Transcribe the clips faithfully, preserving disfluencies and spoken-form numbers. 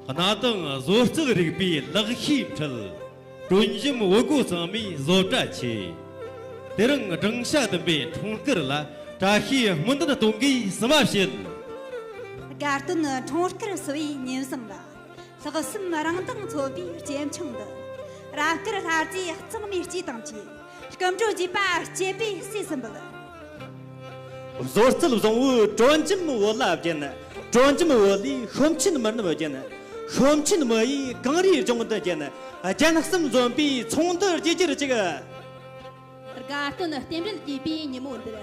གནའ་དེང་བཟོ་རྩལ་རིག་པའི་ལག་ཤེས་འཕྲུལ། དྲོན་འཇམ་བུ་གོ་ཚང་མའི་བཟོ་གྲྭ་ཆེ། དེ་རིང་སྦྲང་ཤ་ལྡུམ་པའི་འཁྲུངས་སྐར་ལ། བཀྲ་ཤིས་སྨོན་འདུན་གཏོང་གིས་གསུམ་མ་བྱེད། དགའ་སྟོན་འཁྲུངས་སྐར་བསུ་བའི་ཉིན་བཟང་ལ། ལྷག་བསམ་རང་མདངས་མཚོན་པའི་སྐྱེས་ཆུང་འདི། རབ་དཀར་ལྷ་རྫས་གཙང་མའི་ལྕེ་དང་བཅས། སྐུ་མགྲོན་མཛེས་པ་སྐྱེས་པའི་སྲས་སུ་འབུལ། བཟོ་རྩལ་བཟང་བོས་དྲོན་འཇམ་བུ་ལ་བརྒྱན། དྲོན་འཇམ་བུ་ལས་ཤོམ་ཆེན་མི་རྣམས་བརྒྱན། ཤོམ་ཆེན་མི་ཡིས་གངས་རིའི་ལྗོངས་འདི་བརྒྱན། རྒྱལ་གསུམ་འཛོམས་པའི་ཚོགས་འདུར་བསྒྱུར་གྱུར་ཅིག། དགའ་སྟོན་རྟེན་འབྲེལ་གྱེས་པའི་ཉིན་མོ་འདིར།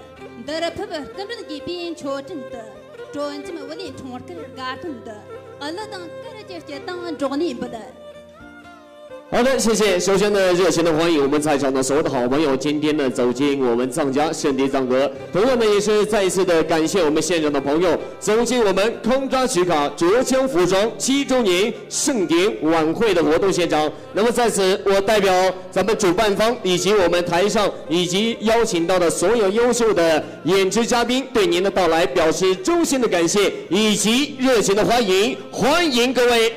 འདིར་ཕེབས་སྐུ་མགྲོན་དགྱེས་པའི་མཆོད་སྤྲིན་དུ། དྲོན་འཇམ་བུ་ལས་འཁྲུངས་སྐར་དགའ་སྟོན་འདི། གླུ་དང་གར་གྱི་སྤྱི་དང་འགྲོགས་ནས་འབུལ། 好的，谢谢。首先呢，热情的欢迎我们在场的所有的好朋友，今天呢走进我们藏家圣地藏阁。同样呢，也是再一次的感谢我们现场的朋友，走进我们康扎许卡着枪服装七周年盛典晚会的活动现场。那么在此，我代表咱们主办方以及我们台上以及邀请到的所有优秀的演出嘉宾，对您的到来表示衷心的感谢以及热情的欢迎，欢迎各位。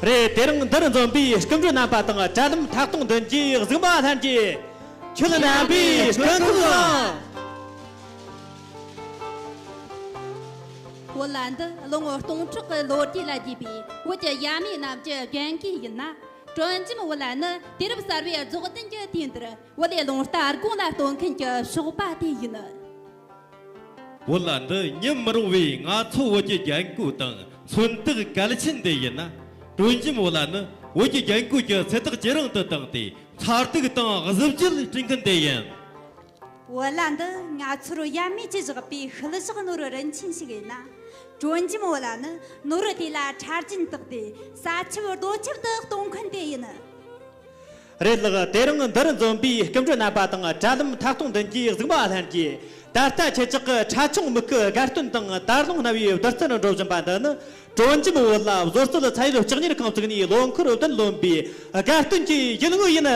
རེད། དེ་རིང་འདིར་འཛོམས་པའི་སྐུ་མགྲོན་རྣམ་པ་དང་། གྲྭ་ལམ་ཐད་གཏོང་མདུན་གྱི་གཟིགས་མོ་ལྷན་རྒྱས། ཁྱེད་རྣམ་པའི་སྐུ་ཁམས་བཟང་། བོད་ལྭ་འདི་ལོ་ངོ་སྟོང་ཕྲག་གི་ལོ་རྒྱུས་ལ་རྒྱས་པའི་བོད་ཀྱི་ཡབ་མེས་རྣམས་ཀྱི་རྒན་གོས་ཡིན་ན། དྲོན་འཇམ་བོད་ལྭ་ནི་དུས་རབས་གསར་བའི་རྫོགས་ལྡན་གྱི་དུས་འདིར་བོད་ལྭའི་རླུང་རྟ་དགུང་ལ་གཏོང་མཁན་གྱི་ཞོགས་པ་དེ་ཡིན། བོད་ལྭ་འདི་ཉིད་མི་རུང་བའི་ང་ཚོ་བོད་ཀྱི་རྒན་གོས་དང་མཚོན་རྟགས་གལ་ཆེན་དེ་ཡིན་ན། དྲོན་འཇམ་བོད་ལྭ་ནི་བོད་ཀྱི་རྒན་གོས་ཀྱི་ཚེ་ཐག་ཇེ་རིང་དུ་བཏང་སྟེ། མཚར་སྡུག་དང་གཟི་བརྗིད་སྤྲད་མཁན་དེ་ཡིན། བོད་ལྭ་འདི་ང་ཚོར་ཡབ་མེས་ཀྱིས་བཞག་པའི་ཤུལ་བཞག་ནོར་རིན་ཆེན་ཞིག་ཡིན་ན། དྲོན་འཇམ་བོད་ལྭ་ནི་ནོར་དེ་ལ་ཁྲ་རྒྱན་བཏགས་ཏེ་ས་ཁྱབ་རྡོ་ཁྱབ་ཏུ་གཏོང་མཁན་དེ་ཡིན། རེད་ལགས། དེ་རིང་འདིར་འཛོམས་པའི་སྐུ་མགྲོན་རྣམ་པ་དང་། གྲྭ་ལམ་ཐད་གཏོང་མདུན་གྱི་གཟིགས་མོ་ལྷན་རྒྱས། ད་ལྟ་ཁྱེད་ཅག་གི་ཁྲ་ཆུང་མིག་གི་དགའ་སྟོན་དང་། དར་ལུང་རྣ་བའི་བདུད་རྩི་འགྲོ་བཞིན་པ་འདི་ནི། དྲོན་འཇམ་བོད་ལྭ་བཟོ་རྩལ་ཚད་ཡོད་ལྕགས་གཉེར་ཁང་བཙུགས་ནས་ལོ་འཁོར་བདུན་ལོན་པའི་དགའ་སྟོན་གྱི་ཡུལ་དངོས་ཡིན།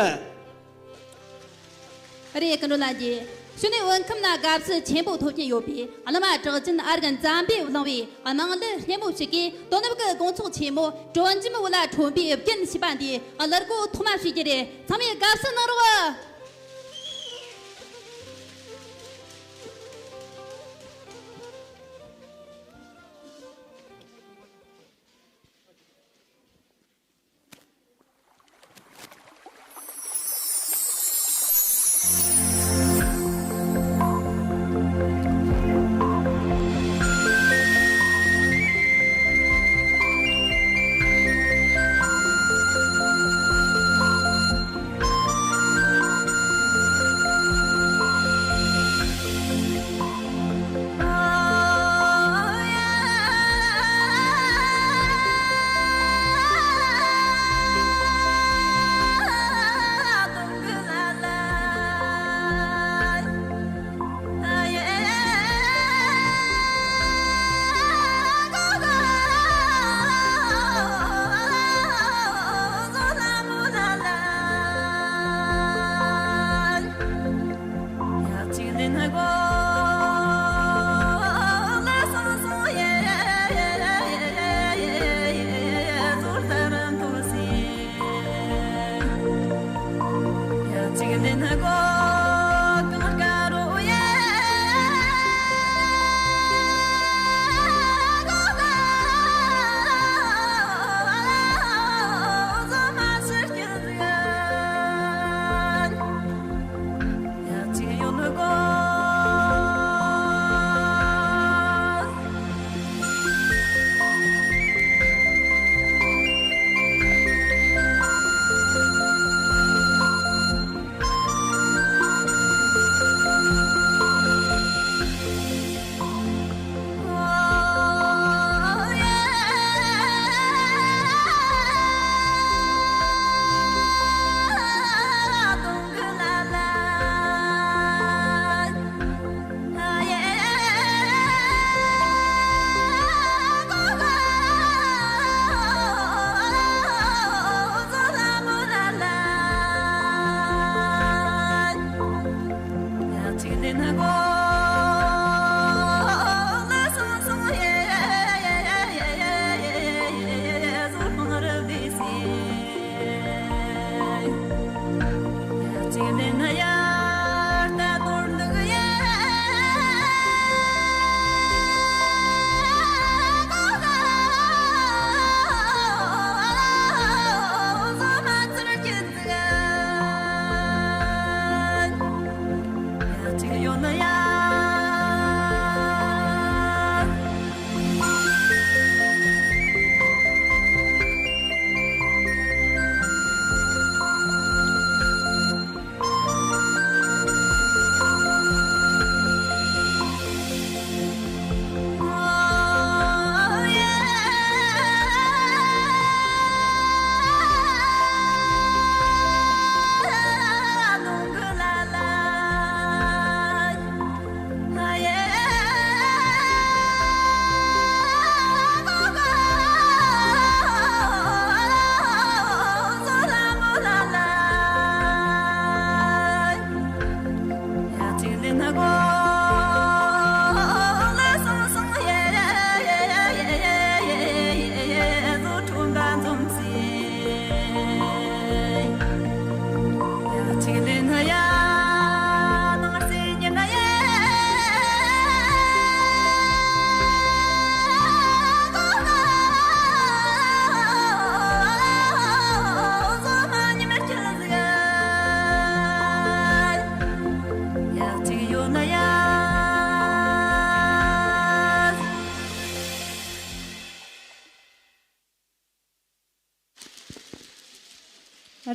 རེད། སྐུ་མགྲོན་ལྷན་རྒྱས། གཞུག་ནས་བོད་ཁམས་ན་དགའ་བསུ་ཆེན་པོ་ཐོབ་ཀྱིན་ཡོད་པའི་བླ་མ་གྲགས་ཅན་ཨ་རྒན་ཛམ་བྷས་བླངས་པའི་དམངས་གླུ་སྙན་མོ་ཞིག་གིས། དོ་ནུབ་ཀྱི་དགོང་ཚོགས་ཆེན་མོ་དྲོན་འཇམ་བོད་ལྭ་ཁྲོན་པའི་རྒྱན་ཞེས་པ་འདིའི་གླུ་སྒོ་ཐོག་མ་ཕྱེ་རྒྱུ་རེད། ཚང་མས་དགའ་བསུ་གནང་རོགས།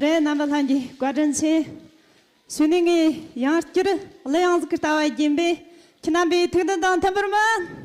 རེད། རྣམ་པ་ལྷན་རྒྱས་བཀའ་དྲིན་ཆེ། གཞུག་ནས་ངས་ཡང་བསྐྱར་གླུ་དབྱངས་གཟུགས་ཀྱི་ལྟ་བ་བརྒྱན་པས་ཁྱེད་རྣམ་པའི་ཐུགས་འདུན་དང་མཐུན་པར་སྨོན།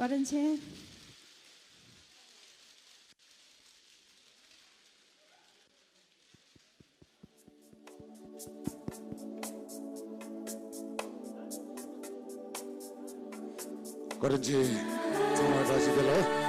བཀའ་དྲིན་ཆེ། བཀའ་དྲིན་ཆེ། ཚང་མ་བཀྲ་ཤིས་བདེ་ལེགས།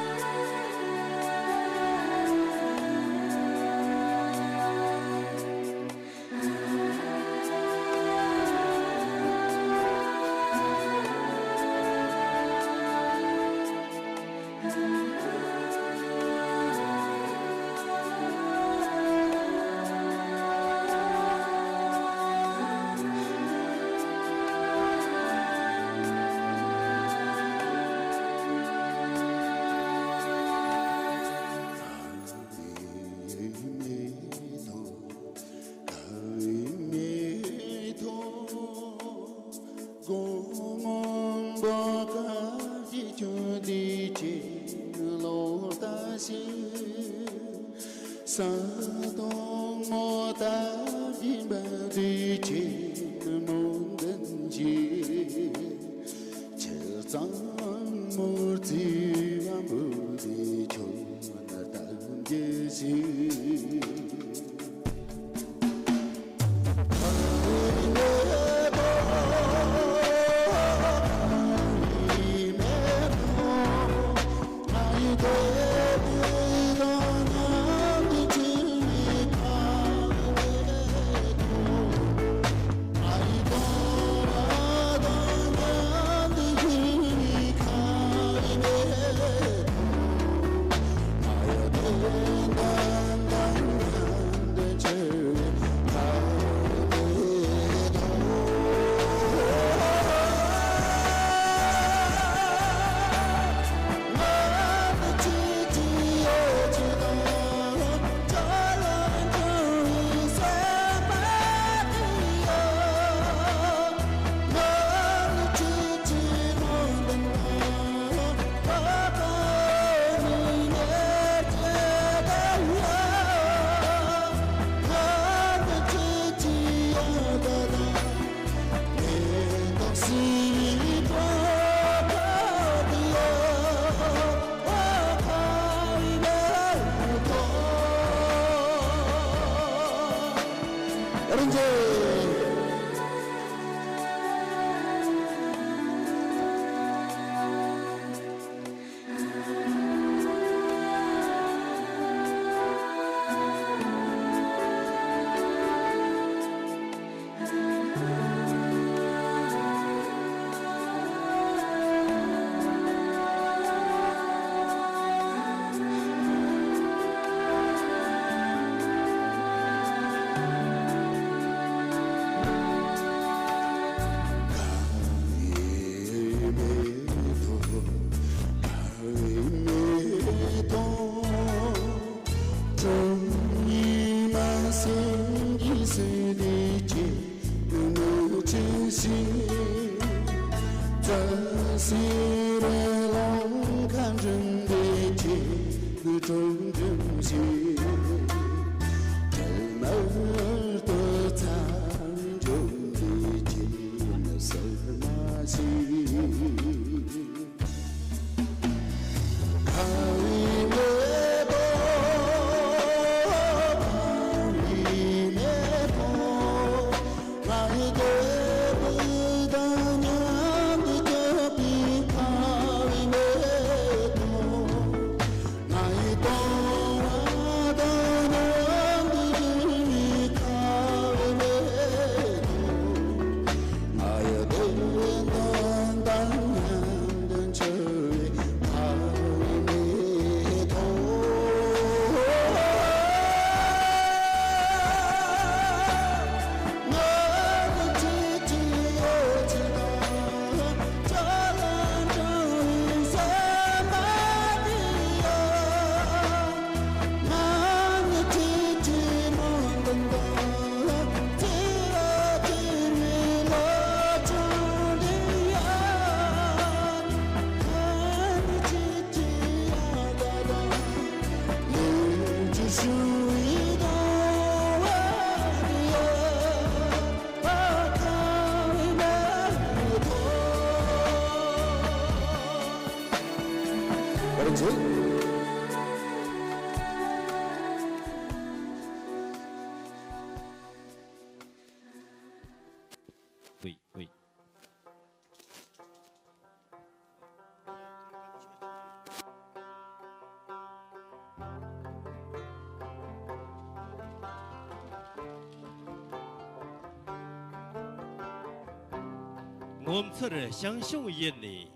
ངོ་མཚར་ཞང་ཞུང་ཡུལ་ནས།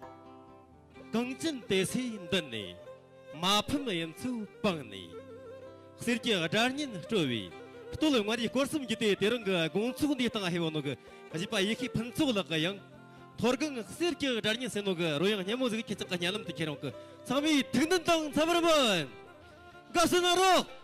གངས་ཅན་བདེ་སའི་མདུན་ནས། མ་ཕམ་གཡུ་མཚོ་སྤང་ནས། གསེར་གྱི་སྒྲ་སྙན་དཀྲོལ་བའི། སྟོད་མངའ་རིས་སྐོར་གསུམ་བརྒྱུད་དེ་དེ་རིང་གི་དགོང་ཚོགས་འདིའི་སྟེང་ཕེབས་ནོ་གི་གཞས་པ་ཡེ་ཤེས་ཕུན་ཚོགས་ལགས་ཀྱིས་ཡང་། མཐོ་སྒང་གསེར་གྱི་སྒྲ་སྙན་ཟེར་ནོ་གི་རོལ་དབྱངས་སྙན་མོ་ཟིག་ཁྱེད་ཅག་གི་སྙན་ལམ་དུ་ཁྱེར་ཡོང་གི། ཚང་མས་ཐུགས་སྣང་དང་འཚམས་པར་སྨོན། དགའ་བསུ་གནང་རོགས།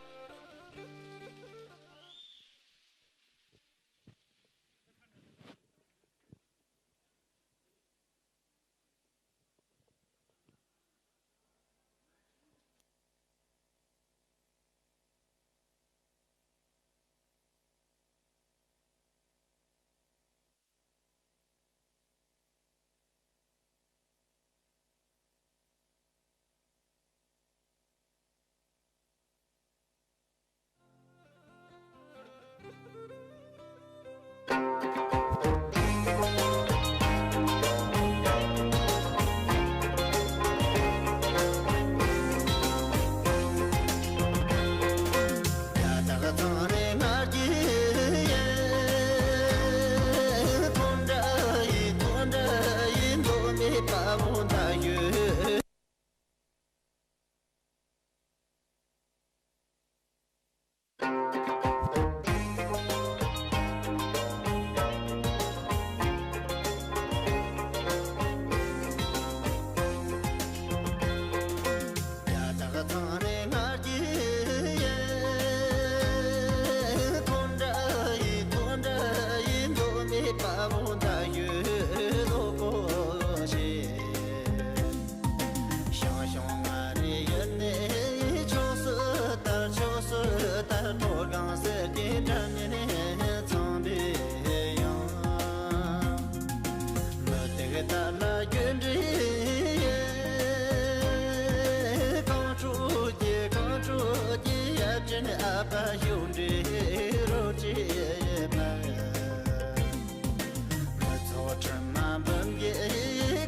པ་ཤུགས་འདྲེས་རོ་བྱེད་པ། མི་ཚོགས་ཁྲི་མ་འབུམ་གྱི་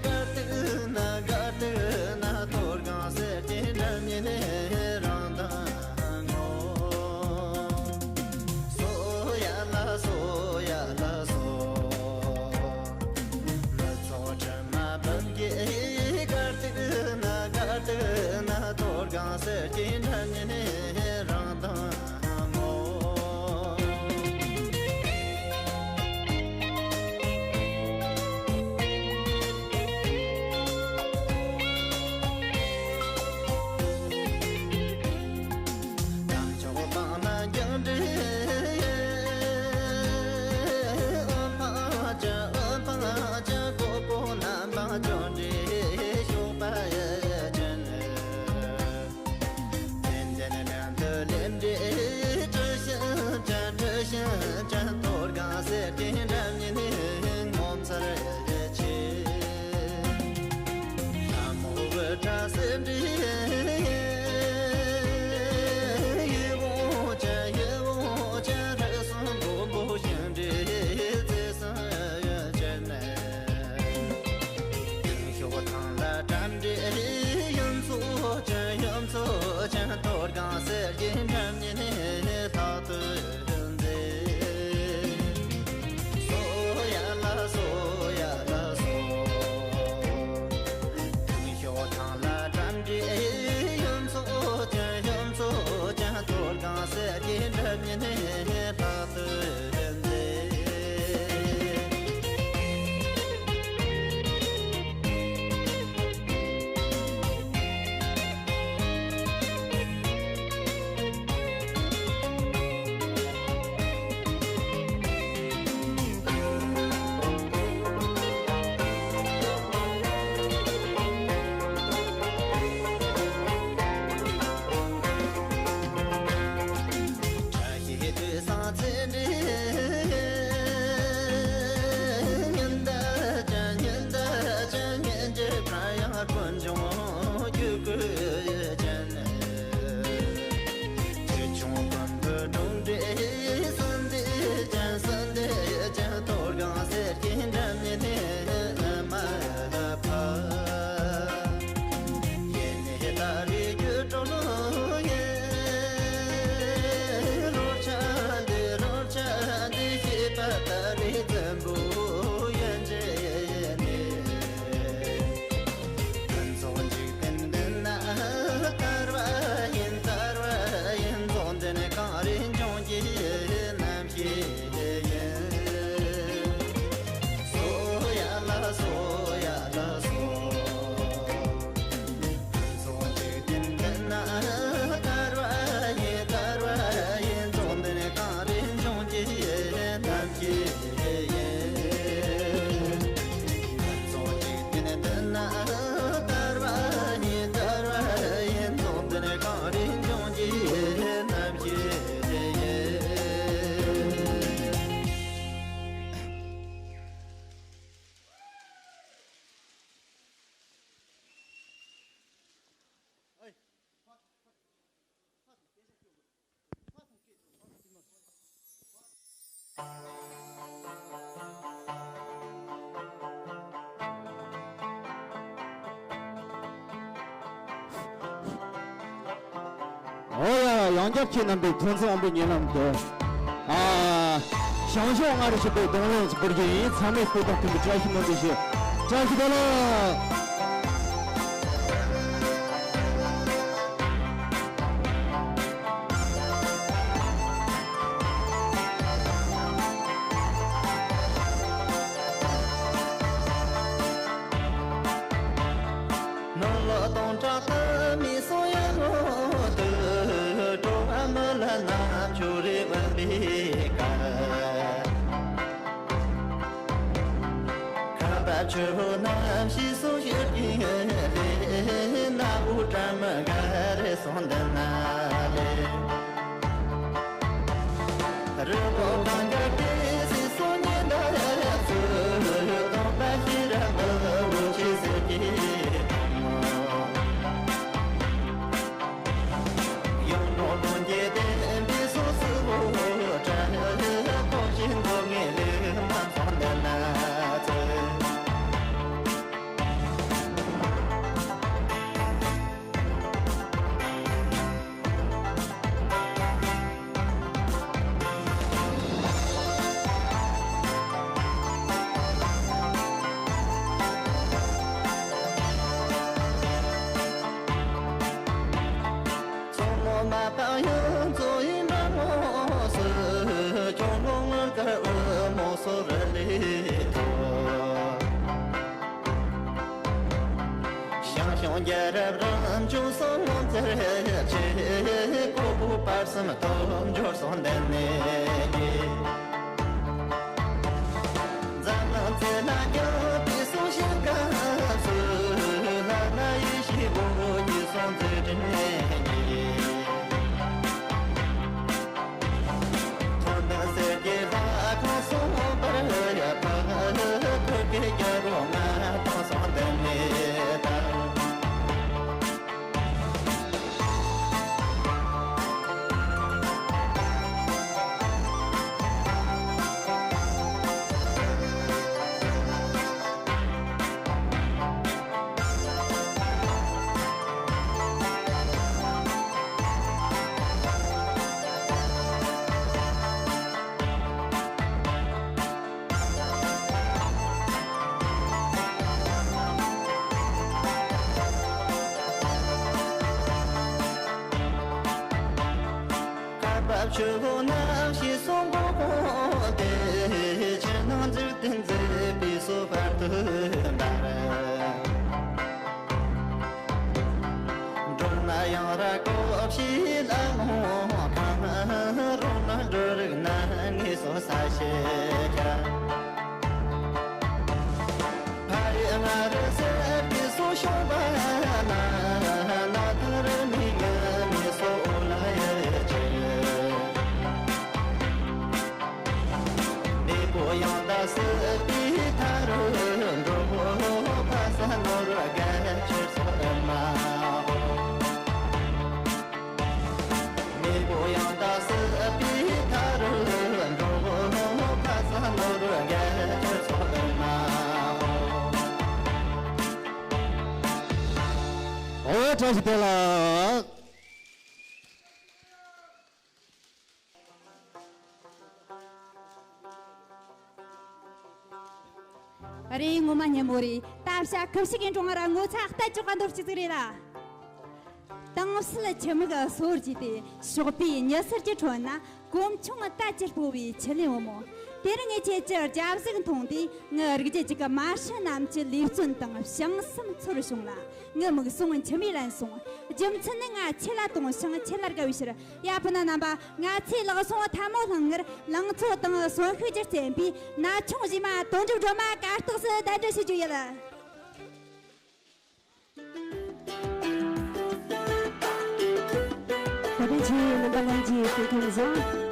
གར་སྟེགས་ན་གར་སྟེགས་ན་གཏོར་སྒང་གསེར་གྱི་འགྲམ་ཉིན་རང་དང་ངོ་། སོ་ཡ་ལ་སོ་ཡ་ལ་སོ། མི་ཚོགས་ཁྲི་མ་འབུམ་གྱི་གར་སྟེགས་ན་གར་སྟེགས་ན་གཏོར་སྒང་གསེར་གྱི་འགྲམ་ཉིན་རང་དང་ངོ་། དམ་ཆོས་སྤང་ན་རྒྱུ་འབྲས། ཨོ་འཕང་ཅན་ཨོ་འཕང་ཅན་གོ་གོ་རྣམ་པ་ཅོ་འདྲེ་ཤོག་པ་ཡ་ཅན། ཙན་དན་རང་དུ་ལེན་འདྲེ་དྲི་ཞིམ་ཅན་དྲི་ཞིམ་ཅན་གཏོར་སྒང་གསེར་གྱི་འགྲམ་ཉིན་ངོ་མཚར་ཆེ། ལྷ་མོ་བུ་ཕྲ་སེ་འདྲེ། ཡིད་འོང་ཅན་ཡིད་འོང་ཅན་རི་སུམ་མགོན་པོ་ཞིང་འདྲེ་རྩེ་སུམ་ཅན། ཤོག་ཐང་ལ་གྲམ་འདྲེ་ཡུམ་མཚོ་ཅན་ཡུམ་མཚོ་ཅན་གཏོར་སྒང་གསེར་གྱི་འགྲམ་ཉིན་ལྷག་ཏུ་མཛེས། སོ་ཡ་ལ་སོ་ཡ་ལ་སོ། ཤོག་ཐང་ལ་གྲམ་འདྲེ་ཡུམ་མཚོ་ཅན་ཡུམ་མཚོ་ཅན་གཏོར་སྒང་གསེར་གྱི་འགྲམ་ཉིན་ལྷག་ཏུ་མཛེས། བཀྲ་ཤིས་དུས་བཟང་ཚེ་འདིའི་ཉི་ཟླ་ཅན་ཉི་ཟླ་ཅན་སྙན་འཇེབས་སྒྲ་དབྱངས་ཀུན་འབྱུང་རྒྱུད་བསྐུལ་ཅན། ཆོས་སྐྱོང་མགོན་པོའི་སྒྲུང་འདྲའི་སྲིད་མཐའི་ཅན་སྲིད་མཐའི་ཅན་གཏོར་སྒང་གསེར་གྱི་འགྲམ་ཉིན་ནས་མ་ཕབ། ཡེ་ནས་ལྟ་བའི་རྒྱུད་སྤྲོ་ལོ་ཡེ། རོལ་ཆ་འདི་རོལ་ཆ་འདི་ཤེས་པ་ལྟ་བའི་བཙན་པོ་ཡན་ཆད་ནས། ཕུན་ཚོགས་འཇིག་རྟེན་འདི་ན་དར་བ་ཡིན་དར་བ་ཡིན། རྫོགས་ལྡན་གངས་རིའི་འབྱུང་གི་རྣམ་ཤེས་ཡིན། སོ་ཡ་ལ་སོ་ཡ་ལ་སོ། ཕུན་ཚོགས་འཇིག་རྟེན་འདི་ན་དར་བ་ཡིན་དར་བ་ཡིན། རྫོགས་ལྡན་གངས་རིའི་འབྱུང་གི་རྣམ་ཤེས་ཡིན། ཕུན་ཚོགས་འཇིག་རྟེན་འདི་ན་དར་བ་ཡིན་དར་བ་ཡིན། རྫོགས་ལྡན་གངས་རིའི་འབྱུང་གི་རྣམ་ཤེས་ཡིན། ཨོ་ཡ། ཡང་བསྐྱར་ཁྱེད་རྣམ་པའི་ཐོས་བསམ་དབང་པོའི་ཉེ་ལམ་དུ། ཨ། ཞང་ཞུང་མངའ་རིས་ཞབས་པད་སྡོང་ལོ་ཡོངས་སུ་འབར་རྒྱུ་ཡིན། ཚང་མས་སྤོས་དང་མཐུན་པའི་བཀྲ་ཤིས་སྨོན་འདུན་ཞུ། བཀྲ་ཤིས་བདེ་ལེགས། ནོར་ལོ་སྟོང་ཕྲག་ཏུ་མི་གསུང་ཡང་ངོ་དུ། འགྲོ་བ་མི་ལ་རྣམ་ཅོ་རེ་འབུལ་བའི་སྐབས། ཁ་བ་ཆུ་བོ་རྣམ་ཤེས་སུ་ཡོད་ཀྱི་ལས། ན་བུ་བྲམ་ག་རེ་སོང་འདི་ན་ལས། རི་བོ་གངས་དཀར་ཏི་སེ་སོང་ཉི་ཟླ་ཡ་ཚུ། སྟོང་པ་ཤེས་རབ་འོད་ཆེས་ཟེར་གྱི་ཡོངས་གྲོལ་ཀུན་གྱི་བསྟན་པའི་ ཐོག་རི་ལས་ཐོག་ཞང་ཞུང་རྒྱལ་རབས་རང་བྱུང་སོང་ངོ་མཚར་ཆེ། ཁོ་བོ་བར་གསུམ་ཐོབ་འབྱོར་སོང་འདི་ནས་རྒྱས། འཛམ་གླིང་རྩེ་ལ་ཀྱང་དེ་སོང་ཞིང་སྐབས་སུ། ལྷ་ལ་ཡེ་ཤེས་བོ་ཉིད་སོང་མཛད་དྲིན་ལས་རྒྱས། ཐོན་ཟེར་གྱི་ལྷ་ཁང་སོང་བར་ཡ་ཕ། ཐོད་ཀྱི་རྒྱལ་པོ་ང་ཐང་སོང་འདི་ནས་ད། བཀའ་བབས་ཆུ་བོ་རྣམ་བཞི་སོང་གོ་དེ། ཕྱི་ནང་འཇིག་རྟེན་མཛེས་པའི་སོ་བར་དུ་འབར། འབྲོག་ན་ཡང་ར་ཀོ་ཕྱི་ལ་ངོ་གང་། རོང་ན་འབྲུ་རིགས་ན་ངེས་སོ་ས་ཤེས་ཀྱང་། ཕ་ཡི་ང་རི་སེར་གྱི་སོ་ཤོང་བ་ན། ན་ཐང་རི་མི་ངན་མི་སོ་འོ་ལ་ཡེ་ཆེ། མེས་པོ་ཡང་དག་སྲིད་པའི་མཐའ་རུ་འགྲོ། ཕ་ས་ནོར་བུ་རྒྱ་ཆེར་སོགས་མ་འོ། མེས་པོ་ཡང་དག་སྲིད་པའི་མཐའ་རུ་འགྲོ། ཕ་ས་ནོར་བུ་རྒྱ་ཆེར་སོགས་མ་འོ། ཨོ་བཀྲ་ཤིས་བདེ་ལེགས། རེད། ངོ་མ་སྙན་མོ་རེད། ད་བྱ་ཁུ་བྱུག་གི་འབྲོང་ར་ངོ་ཚ་ལྟ་ཅོག་ག་འདོར་ཅི་ཟིག་རེད་ལ། དྭངས་གསལ་ཆུ་མིག་སོར་གྱིས་ཏེ། ཞོགས་པའི་ཉི་ཟེར་གྱི་ཁྲོད་ན། གོམ་ཆུང་དལ་གྱིས་སྤོ་བའི་ཆུ་ལེན་བུ་མོ། དེ་རིང་ངས་ཁྱེད་ཀྱི་རྒྱབ་གཟུགས་མཐོང་དུས། ངའི་རིག་རྒྱུད་ཅིག་གི་མ་ཧྲི་རྣམས་ཀྱི་ལུས་རྩལ་དང་བྱང་སེམས་ཚོར་བྱུང་ལ། ངའི་མིག་ཟུང་མཆི་མས་བརླན་སོང་། རྒྱུ་མཚན་ནི་ང་ཁྱེད་ལ་དུངས་ཤིང་ཁྱེད་ལ་དགའ་བའི་ཕྱིར། ཡ་ཕུ་ན་རྣམ་པ། ང་ཚོའི་ལག་ཟུང་ཐལ་མོ་སྦྱར་ངེར་ལང་ཚོ་དང་གསོན་ཤུགས་ཀྱིས་རྩེན་པའི་ན་ཆུང་གཞས་མ་དོན་གྲུབ་སྒྲོལ་མ་གར་སྟེགས་སུ་གདན་འདྲེན་ཞུ་རྒྱུ་ཡིན། བཀའ་དྲིན་ཆེ། རྣམ་པ་ལྷན་རྒྱས་སྐུ་ཁམས་བཟང་།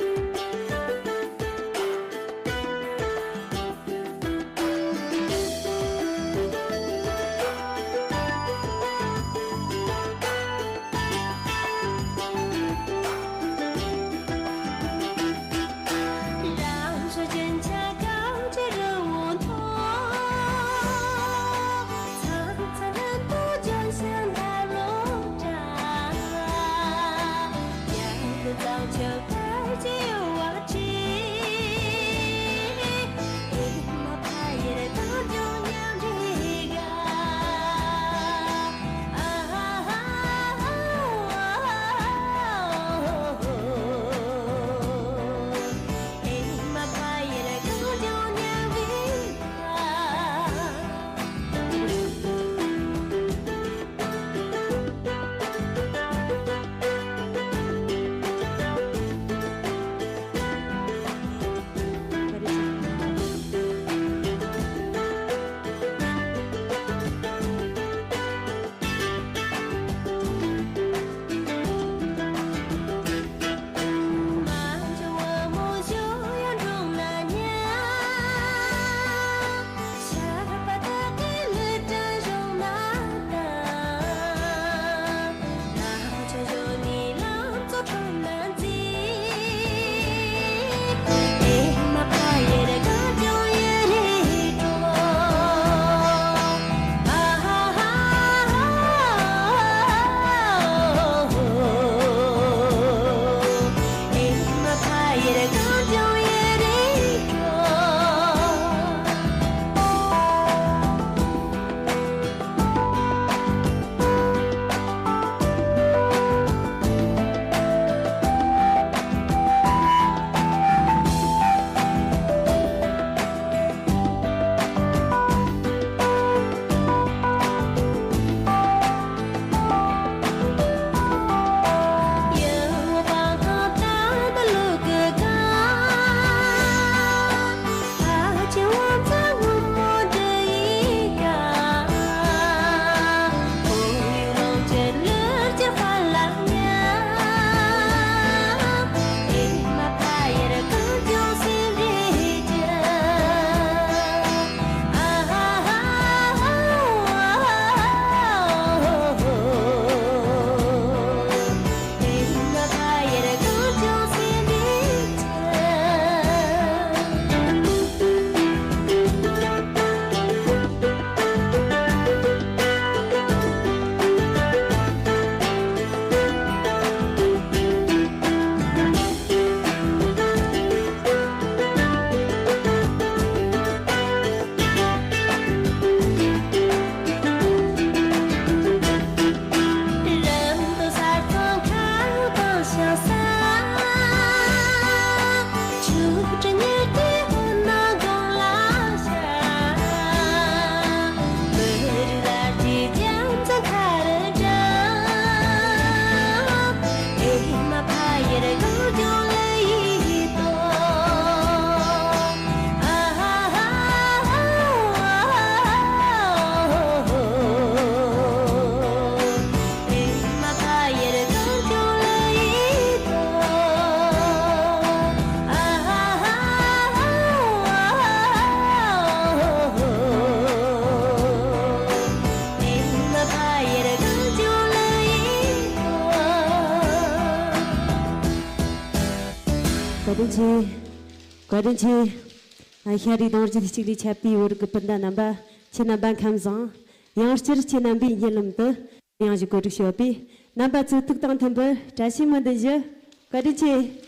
བཀའ་དྲིན་ཆེ། བཀའ་དྲིན་ཆེ། ཨ། ཤ་རིགས་གདོང་རྒྱུད་གཅིག་ལས་ཆད་པའི་བོད་རིགས་ཀྱི་སྤུན་ཟླ་རྣམ་པ། ཁྱེད་རྣམ་པ་ཁམས་བཟང་། ཡང་བསྐྱར་ཁྱེད་རྣམ་པའི་སྙན་ལམ་དུ། ཡང་ཞིག་གོ་སྒྲིག་ཞུས་པས། རྣམ་པ་ཚོས་ཐུགས་དང་མཐུན་པར་བཀྲ་ཤིས་སྨོན་འདུན་ཞུ། བཀའ་དྲིན་ཆེ།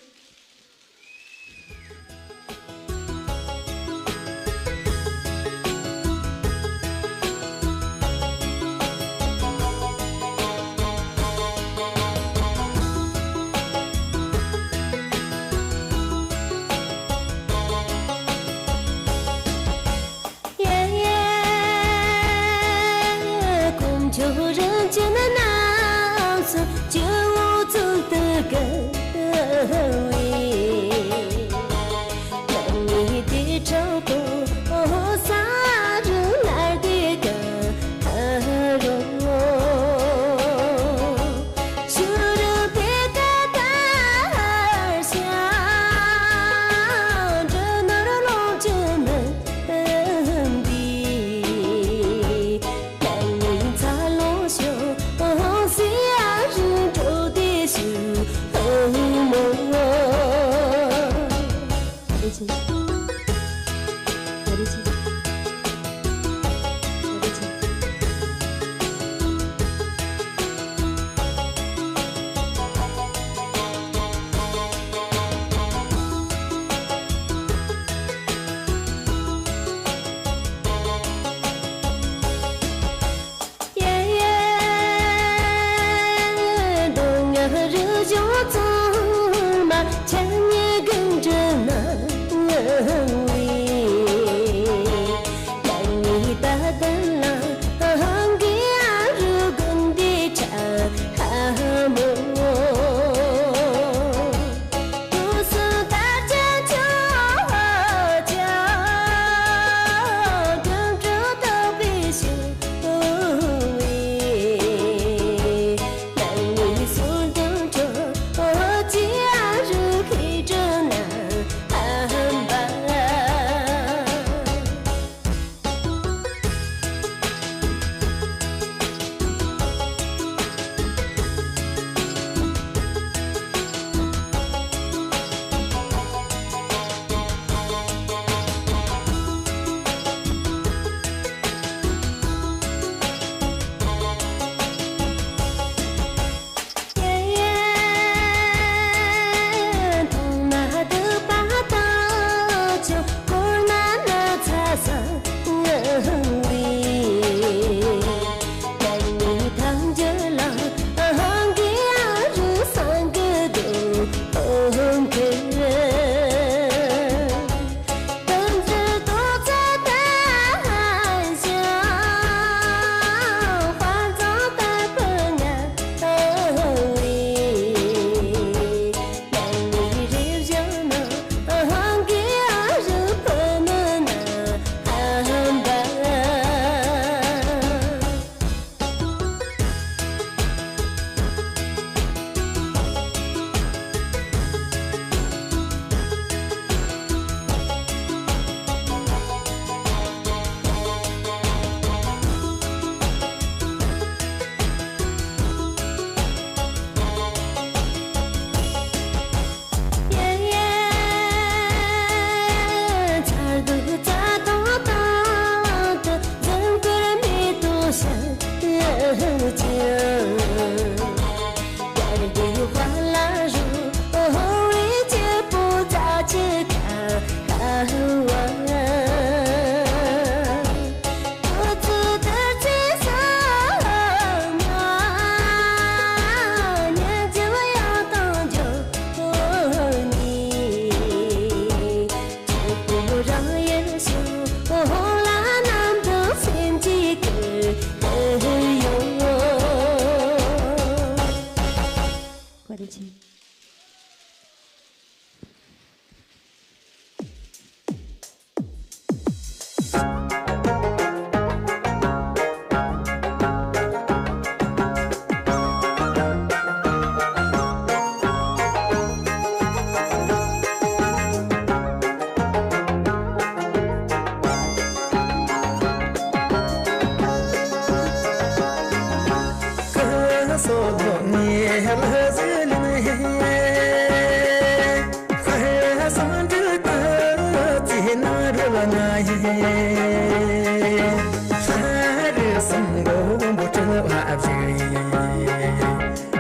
མགོན་པོ་སྤྲུལ་པ་བཞུགས།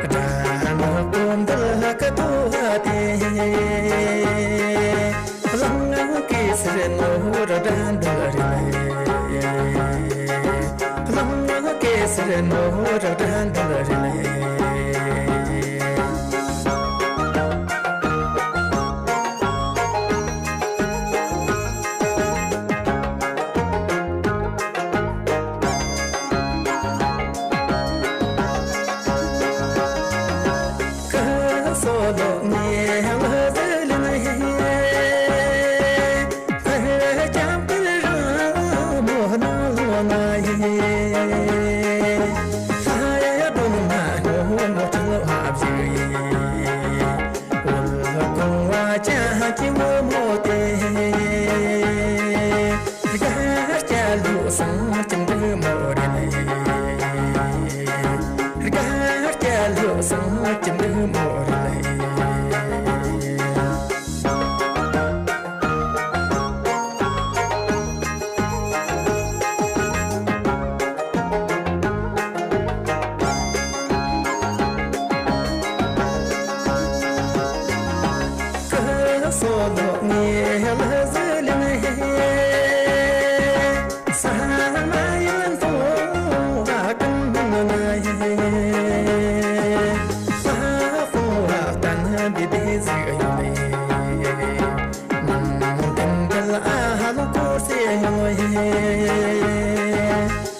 དགྲ་ནག་པོ་འདུལ་ག་ཐོབ་སྟེ། གླང་གེ་སར་ནོར་དགྲ་འདུལ་རིན། གླང་གེ་སར་ནོར་དགྲ་འདུལ་རིན། དགའ་སྐྱ་ལུག་སྲང་གཅིག་འདི་མོ་རེད། དགའ་སྐྱ་ལུག་སྲང་གཅིག་འདི་མོ་རེད།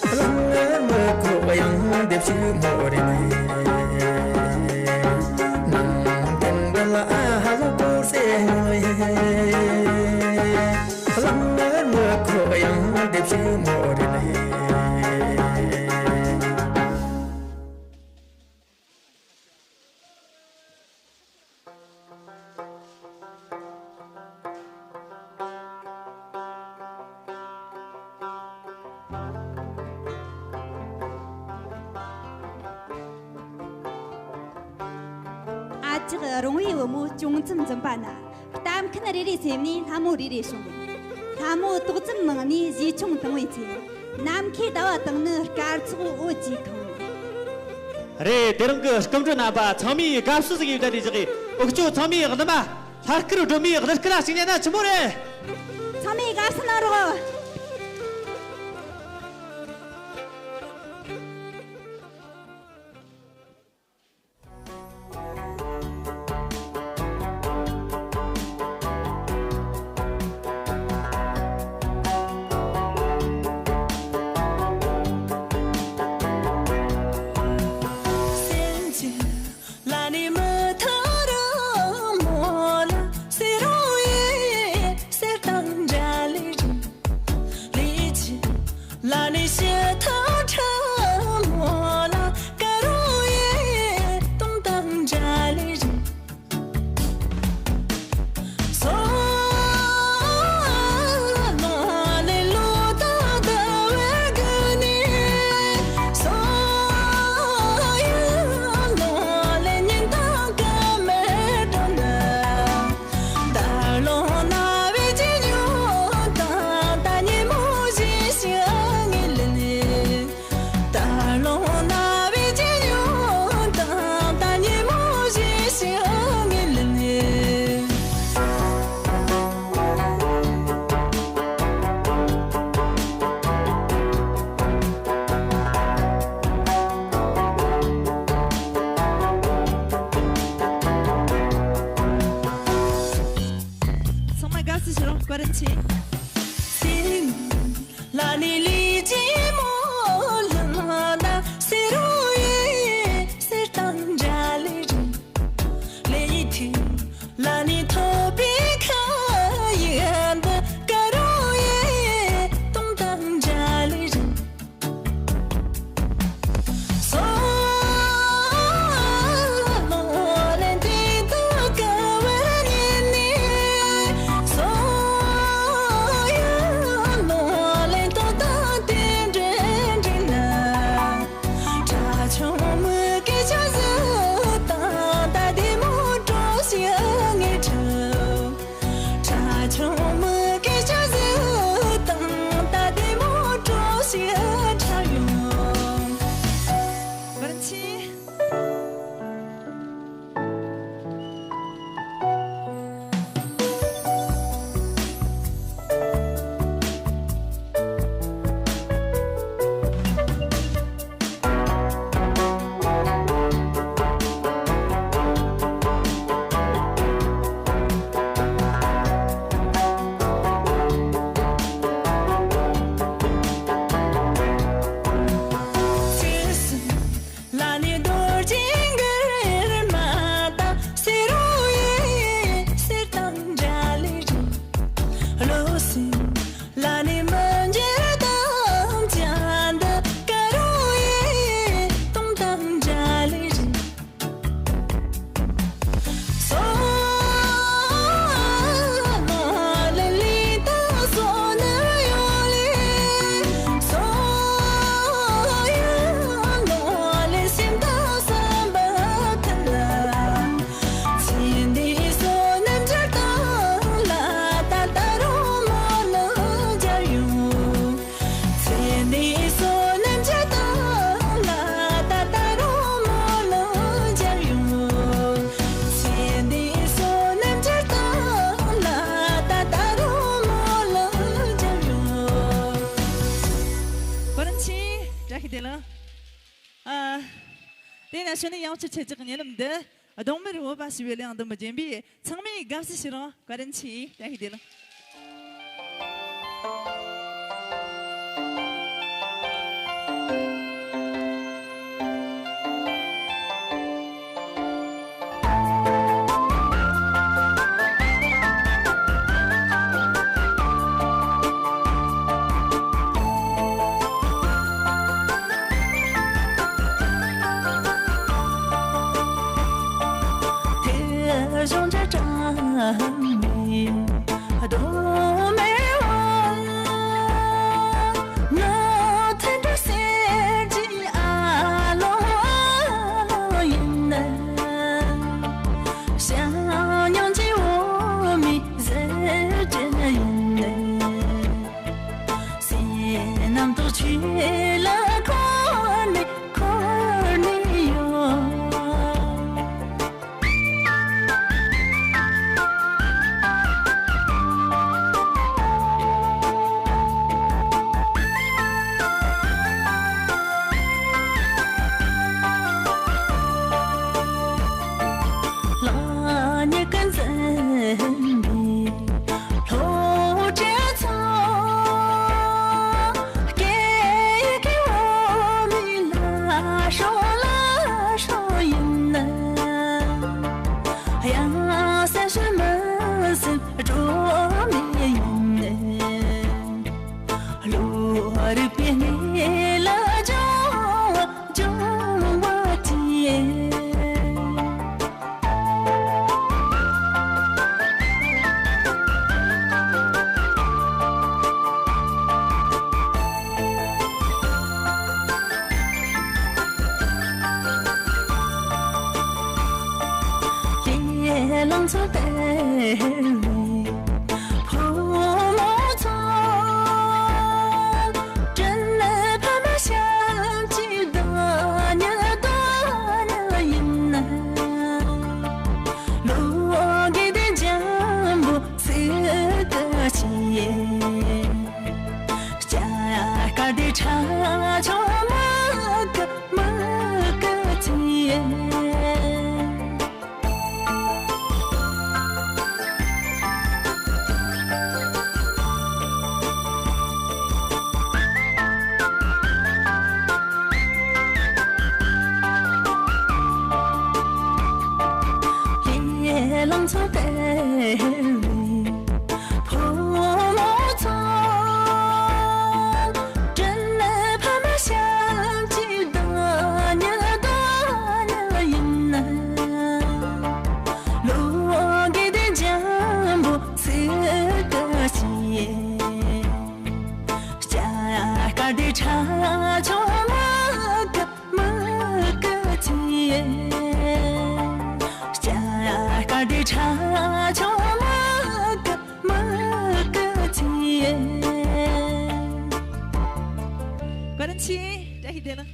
གླང་དར་མ་ཁོག་གཡང་འདེབས་ཤིག་མོ་རེད། ནང་དོན་འདི་ལ་ཨ་ཧ་ལོ་ཀོ་སེ་ཡོད། གླང་དར་མ་ཁོག་གཡང་འདེབས་ཤིག་མོ་རེད། ཨ་ཅག་རོང་བའི་བུ་མོ་ཅུང་ཙམ་འཛུམ་པ་ན། ལྟ་མཁན་རེ་རེའི་སེམས་ནས་ལྷ་མོ་རེ་རེ་བྱུང་། ལྷ་མོ་ཏོག་ཙམ་མང་ནས་གཞས་ཆུང་བཏང་བའི་ཚེ། ནམ་མཁའི་ཟླ་བ་དང་ནི་སྐར་ཚོགས་འོད་ཀྱིས་གང་། རེད། དེ་རིང་གི་སྐུ་མགྲོན་རྣམ་པ་ཚང་མས་དགའ་བསུ་ཟིག་ཡིན་ད་ནི་བཞག་གི། འུ་ཆོ་ཚང་མས་གནམ་མ་ལྷ་སྐལ་སྒྲོལ་མའི་གླུ་སྐད་ལ་ཞིག་ཉན་ན་ཆི་མོ་རེད། ཚང་མས་དགའ་བསུ་གནང་རོགས། བཀྲ་ཤིས་བདེ་ལེགས། ཨ། དེ་ན་ཕྱི་ནས་ཡང་བསྐྱར་ཁྱེད་ཅག་གི་ཉེ་ལམ་འདི་གདོང་དམར་འོད་འབར་ཞེས་པའི་གླེང་འདི་མི་རྒན་པས་ཚང་མས་དགའ་བསུ་ཞུ་རོགས། བཀའ་དྲིན་ཆེ། བཀྲ་ཤིས་བདེ་ལེགས། བཀའ་དྲིན་ཆེ། བཀྲ་ཤིས་བདེ་ལེགས།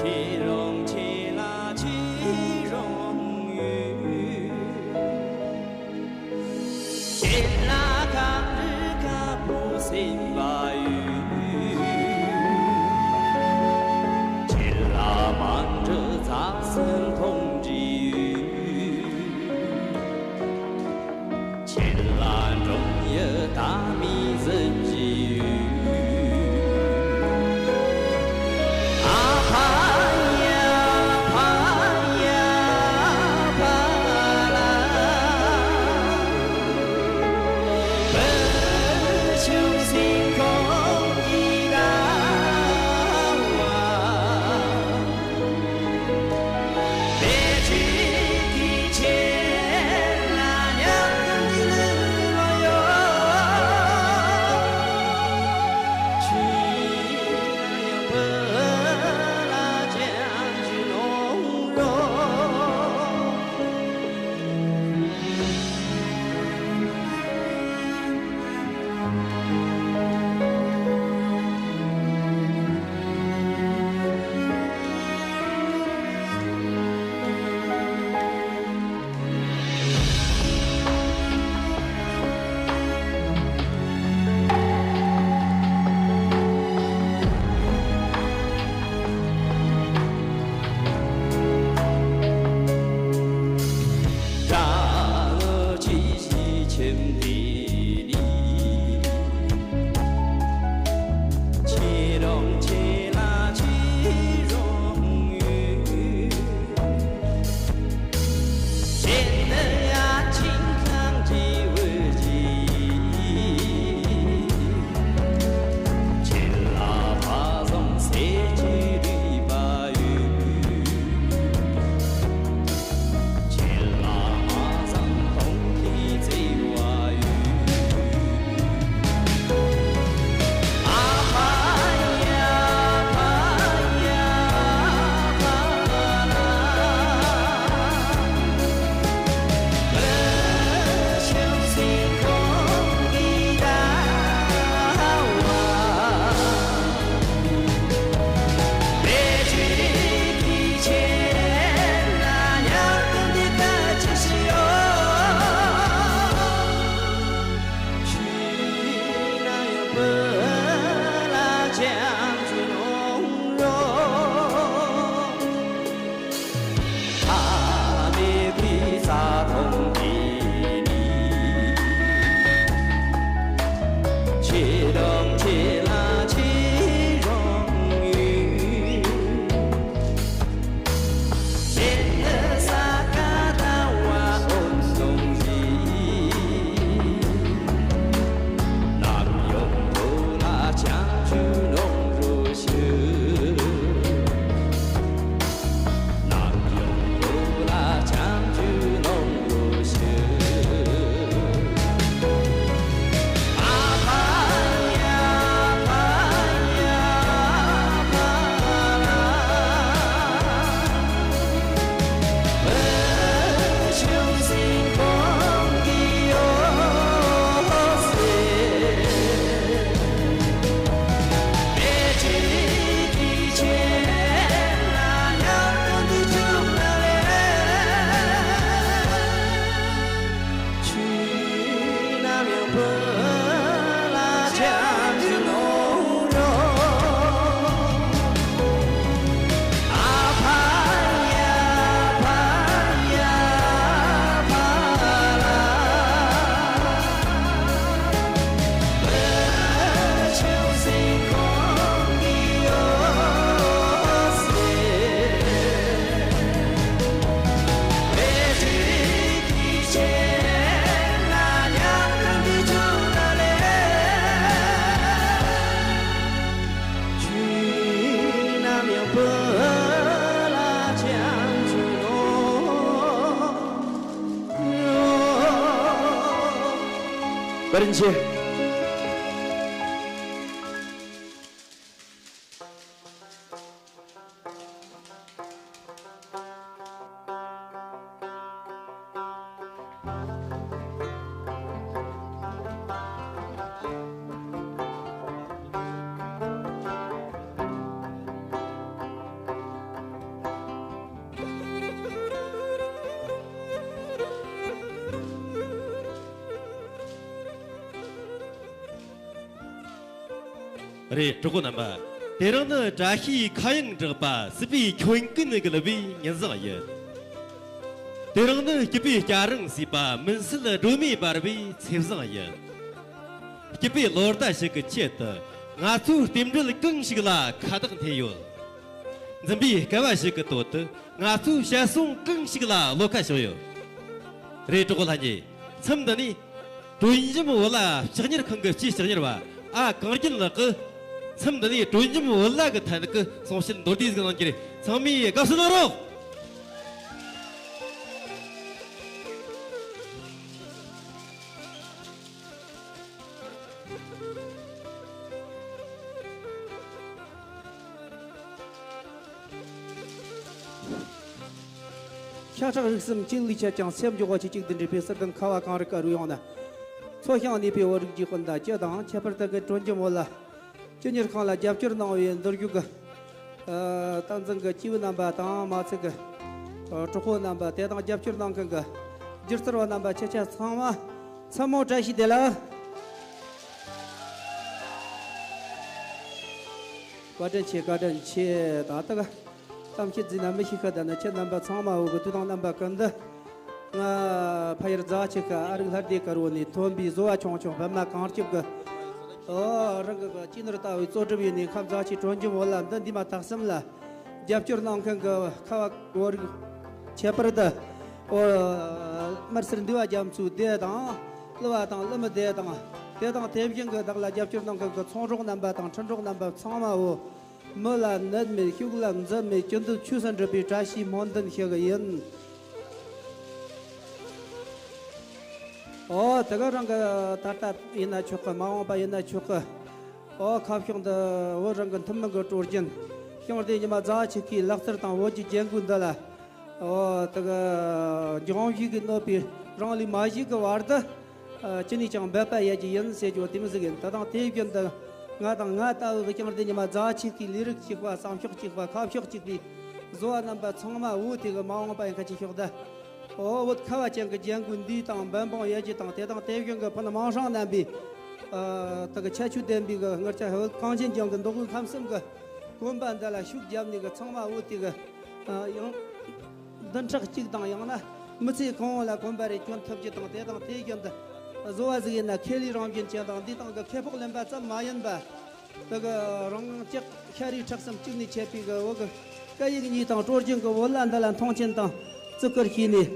ཁྱེད་རང་ཁྱེད་ལ་ཁྱེད་རང་ཡོད། ཁྱེད་ལ་ག་རེ་དཀར་པོ་སེམས་པ་ཡོད། ཁྱེད་ལ་མ་འདྲི་རྩ་སེམས་མཐོང་འདྲི་ཡོད། ཁྱེད་ལ་འབྲོང་ཡི་ད་མི་ཟིན་གྱི་ཡོད། ཨ་ཕ་ཡ་ཕ་ཡ་ཕ་ལ། བུ་ཆུང་སེམས་ཁོང་གི་ཟླ་བ། བེ་ཆུ་ བཀའ་དྲིན་ཆེ། རེད། གྲོགས་པོ་རྣམ་པ། དེ་རིང་ནི་བཀྲ་ཤིས་ཁ་གཡང་གྲགས་པ་སྲིད་པའི་ཁྱོན་ཀུན་གྱི་ལུས་པའི་ཉིན་བཟང་ཡིན། དེ་རིང་ནི་སྐྱིད་པའི་སྐྱ་རེངས་སྲིད་པ་མུན་སེལ་སྒྲོན་མེ་འབར་བའི་ཚེས་བཟང་ཡིན། སྐྱིད་པའི་ལོ་ཟླ་ཞིག་གི་ཆེད་དུ། ང་ཚོའི་རྟེན་འབྲེལ་གང་ཞིག་ལ་ཁ་བཏགས་འཐེན་ཡོད། འཛིན་པའི་སྐལ་བ་ཞིག་གི་དོད་དུ། ང་ཚོའི་བཤད་སྲོལ་གང་ཞིག་ལ་བློ་ཁ་ཕྱོགས་ཡོད། རེད། གྲོགས་པོ་ལྷན་རྒྱས། མཚམས་འདི་ནས། དྲོན་འཇམ་བོད་ལྭ་ཕྱག་གཉེར་ཁང་གི་སྤྱིའི་ཕྱག་གཉེར་བ་ཨ་གངས་རྒྱན་ལགས་ཀྱིས། མཚམས་འདི་ནས་དྲོན་འཇམ་བོད་ལྭ་གི་ཐད་ཀྱི་གསུང་བཤད་མདོར་བསྡུས་ཟིག་གནང་རྒྱུ་རེད། ཚང་མས་དགའ་བསུ་གནང་རོགས། ཤ་ཁྲག་རིགས་གསུམ་གཅིག་ལུས་ཆད་ཀྱང་། སེམས་འགྱོ་བ་ཆེ་གཅིག་ཏུ་འདྲེས་པའི་གསེར་ལྡན་ཁ་བ་གངས་རི་དཀར་རུ་ཡོང་ན། མཚོ་ཞིང་གནས་པའི་བོད་རིགས་ཀྱི་སྤུན་ཟླ་སྤྱི་དང་། ཁྱད་པར་དུ་གི་དྲོན་འཇམ་བོད་ལྭ་སྤྱི་གཉེར་ཁང་ལ་རྒྱབ་སྐྱོར་གནང་བའི་མདོ་རྒྱུད་ཀྱི་ཨ་སྟངས་འཛིན་གྱི་སྐྱེས་བུ་རྣམ་པ་དང་། མ་ཚད་ཀྱི་ཨ་གྲོགས་པོ་རྣམ་པ། དེ་དང་རྒྱབ་སྐྱོར་གནང་མཁན་གྱི་སྒྱུ་རྩལ་བ་རྣམ་པ། ཁྱེད་ཅག་ཚང་མ་མཚན་མོ་བཀྲ་ཤིས་བདེ་ལེགས། བཀའ་དྲིན་ཆེ། བཀའ་དྲིན་ཆེ། ད་ལྟ་ག་གཏམ་བཤད་བརྩིས་ན་མི་ཤེས་ཁ། ད་ནི་ཁྱེད་རྣམ་པ་ཚང་མ་འོ་གི་དུས་དང་རྣམ་པ་ཀུན་ཏུ། ང་ཕ་ཡུལ་རྫ་ཆུ་ཁ་ཨ་རིག་ལྷ་སྡེ་དཀར་བོ་ནས་ཐོན་པའི་བཟོ་བ་ཆུང་ཆུང་བོད་མ་གངས་ལྕུག་གི། ཨོ་རང་གི་གི་སྤྱི་ནོར་ལྟ་བུའི་གཙོ་སྒྲུབ་ཡིན་ནས། ཁམས་རྫ་ཆུའི་དྲོན་འཇམ་བོད་ལྭ་འདི་འདི་མ་ཐག་གསུམ་ལ་རྒྱབ་སྐྱོར་གནང་མཁན་གྱི་ཁ་བ་བོད་རིགས། ཁྱད་པར་དུ་ཨོ་དམར་སེར་འདུལ་བ་རྒྱ་མཚོའི་སྡེ་དང་། གླུ་བ་དང་གླུ་མའི་སྡེ་དང་། དེ་དང་དེ་བཞིན་གྱི་བདག་ལ་རྒྱབ་སྐྱོར་གནང་མཁན་གྱི་ཚོང་གྲོགས་རྣམ་པ་དང་འཕྲིན་གྲོགས་རྣམ་པ་ཚང་མ་འོ། མི་ལ་ནད་མེད། ཕྱུགས་ལ་འཛད་མེད། ཅི་འདོད་ཆོས་སུ་འགྲུབ་པའི་བཀྲ་ཤིས་སྨོན་འདུན་ཞུ་གི་ཡིན། ཨོ་དེ་ག་རང་གི་ད་ལྟ་ཡིན་ན་ཆོག་གི། མ་འོངས་པ་ཡིན་ན་ཆོག་གི། ཨོ་ཁ་ཕྱོགས་འདི་བོད་རང་གི་ཐུན་མིན་གྱི་སྲོལ་རྒྱུན། ཞིང་སྡེ་ཉི་མ་རྫ་ཆུ་ཁའི་ལག་རྩལ་དང་བོད་ཀྱི་རྒྱན་གོས་འདི་ལ། ཨོ་དེ་ག་འབྱུང་བཞི་གིས་གནོད་པའི་རང་ལུས་མ་ཞིག་གི་བར་དུ། ཨ་ཅི་ནས་ཀྱང་འབད་པ་ཡེད་རྒྱུ་ཡིན་ཟེར་རྒྱུ་དེ་མོ་ཟིག་ཡིན། ད་དང་དེའི་རྒྱུན་དུ་ང་དང་ང་ལྟ་བུ་གི་ཞིང་སྡེ་ཉི་མ་རྫ་ཆུ་ཁའི་ལས་རིགས་གཅིག་པ། བསམ་ཕྱོགས་གཅིག་པ། ཁ་ཕྱོགས་གཅིག་པའི་བཟོ་བ་རྣམ་པ་ཚང་མ་འོ་དེ་གི་མ་འོངས་པ་ཡིན་ཁ་ཅིག་ཤོག་ད། ཨོ་བོད་ཁ་བ་ཅན་གྱི་རྒྱན་གོས་འདི་དང་འབད་འབུངས་ཡེད་རྒྱུ་དང་། དེ་དང་དེ་བཞིན་གྱི་ཕུ་ནུ་མིང་སྲིང་རྣམ་པའི་ཨ་དེ་གི་ཁྱད་ཆོས་ལྡན་པའི་གི་ངར་ཆ་ཧེ་བོད་གངས་ཅན་ལྗོངས་ཀྱི་མདོ་དབུས་ཁམས་གསུམ་གྱི་གོམ་པ་འདི་ལ་ཤུགས་བརྒྱབ་ནས་གི་ཚང་མ་འོ་དེ་གི་ཨ་ཡང་བདུན་ཕྲག་གཅིག་དང་ཡང་ན་མི་ཚེ་གང་བོ་ལ་གོམ་པ་རེ་གྱོན་ཐུབ་རྒྱུ་དང་། དེ་དང་དེ་བཞིན་དུ་བཟོ་བ་ཟིག་ཡིན་ན་ཁེ་ལས་རང་བཞིན་ཅན་དང་། འདི་དང་གི་ཁེ་སྤོགས་ལེན་པ་ཙམ་མ་ཡིན་པ། དེ་གི་རང་ཅག་ཤ་རུས་ཁྲག་གསུམ་གཅིག་ནས་ཆད་པའི་གི་བོད་གི་སྐད་ཡིག་གཉིས་དང་སྲོལ་རྒྱུན་གི་བོད་ལྭ་འདི་ལ་མཐོང་ཆེན་དང་བརྩི་བཀུར་བྱས་ནས་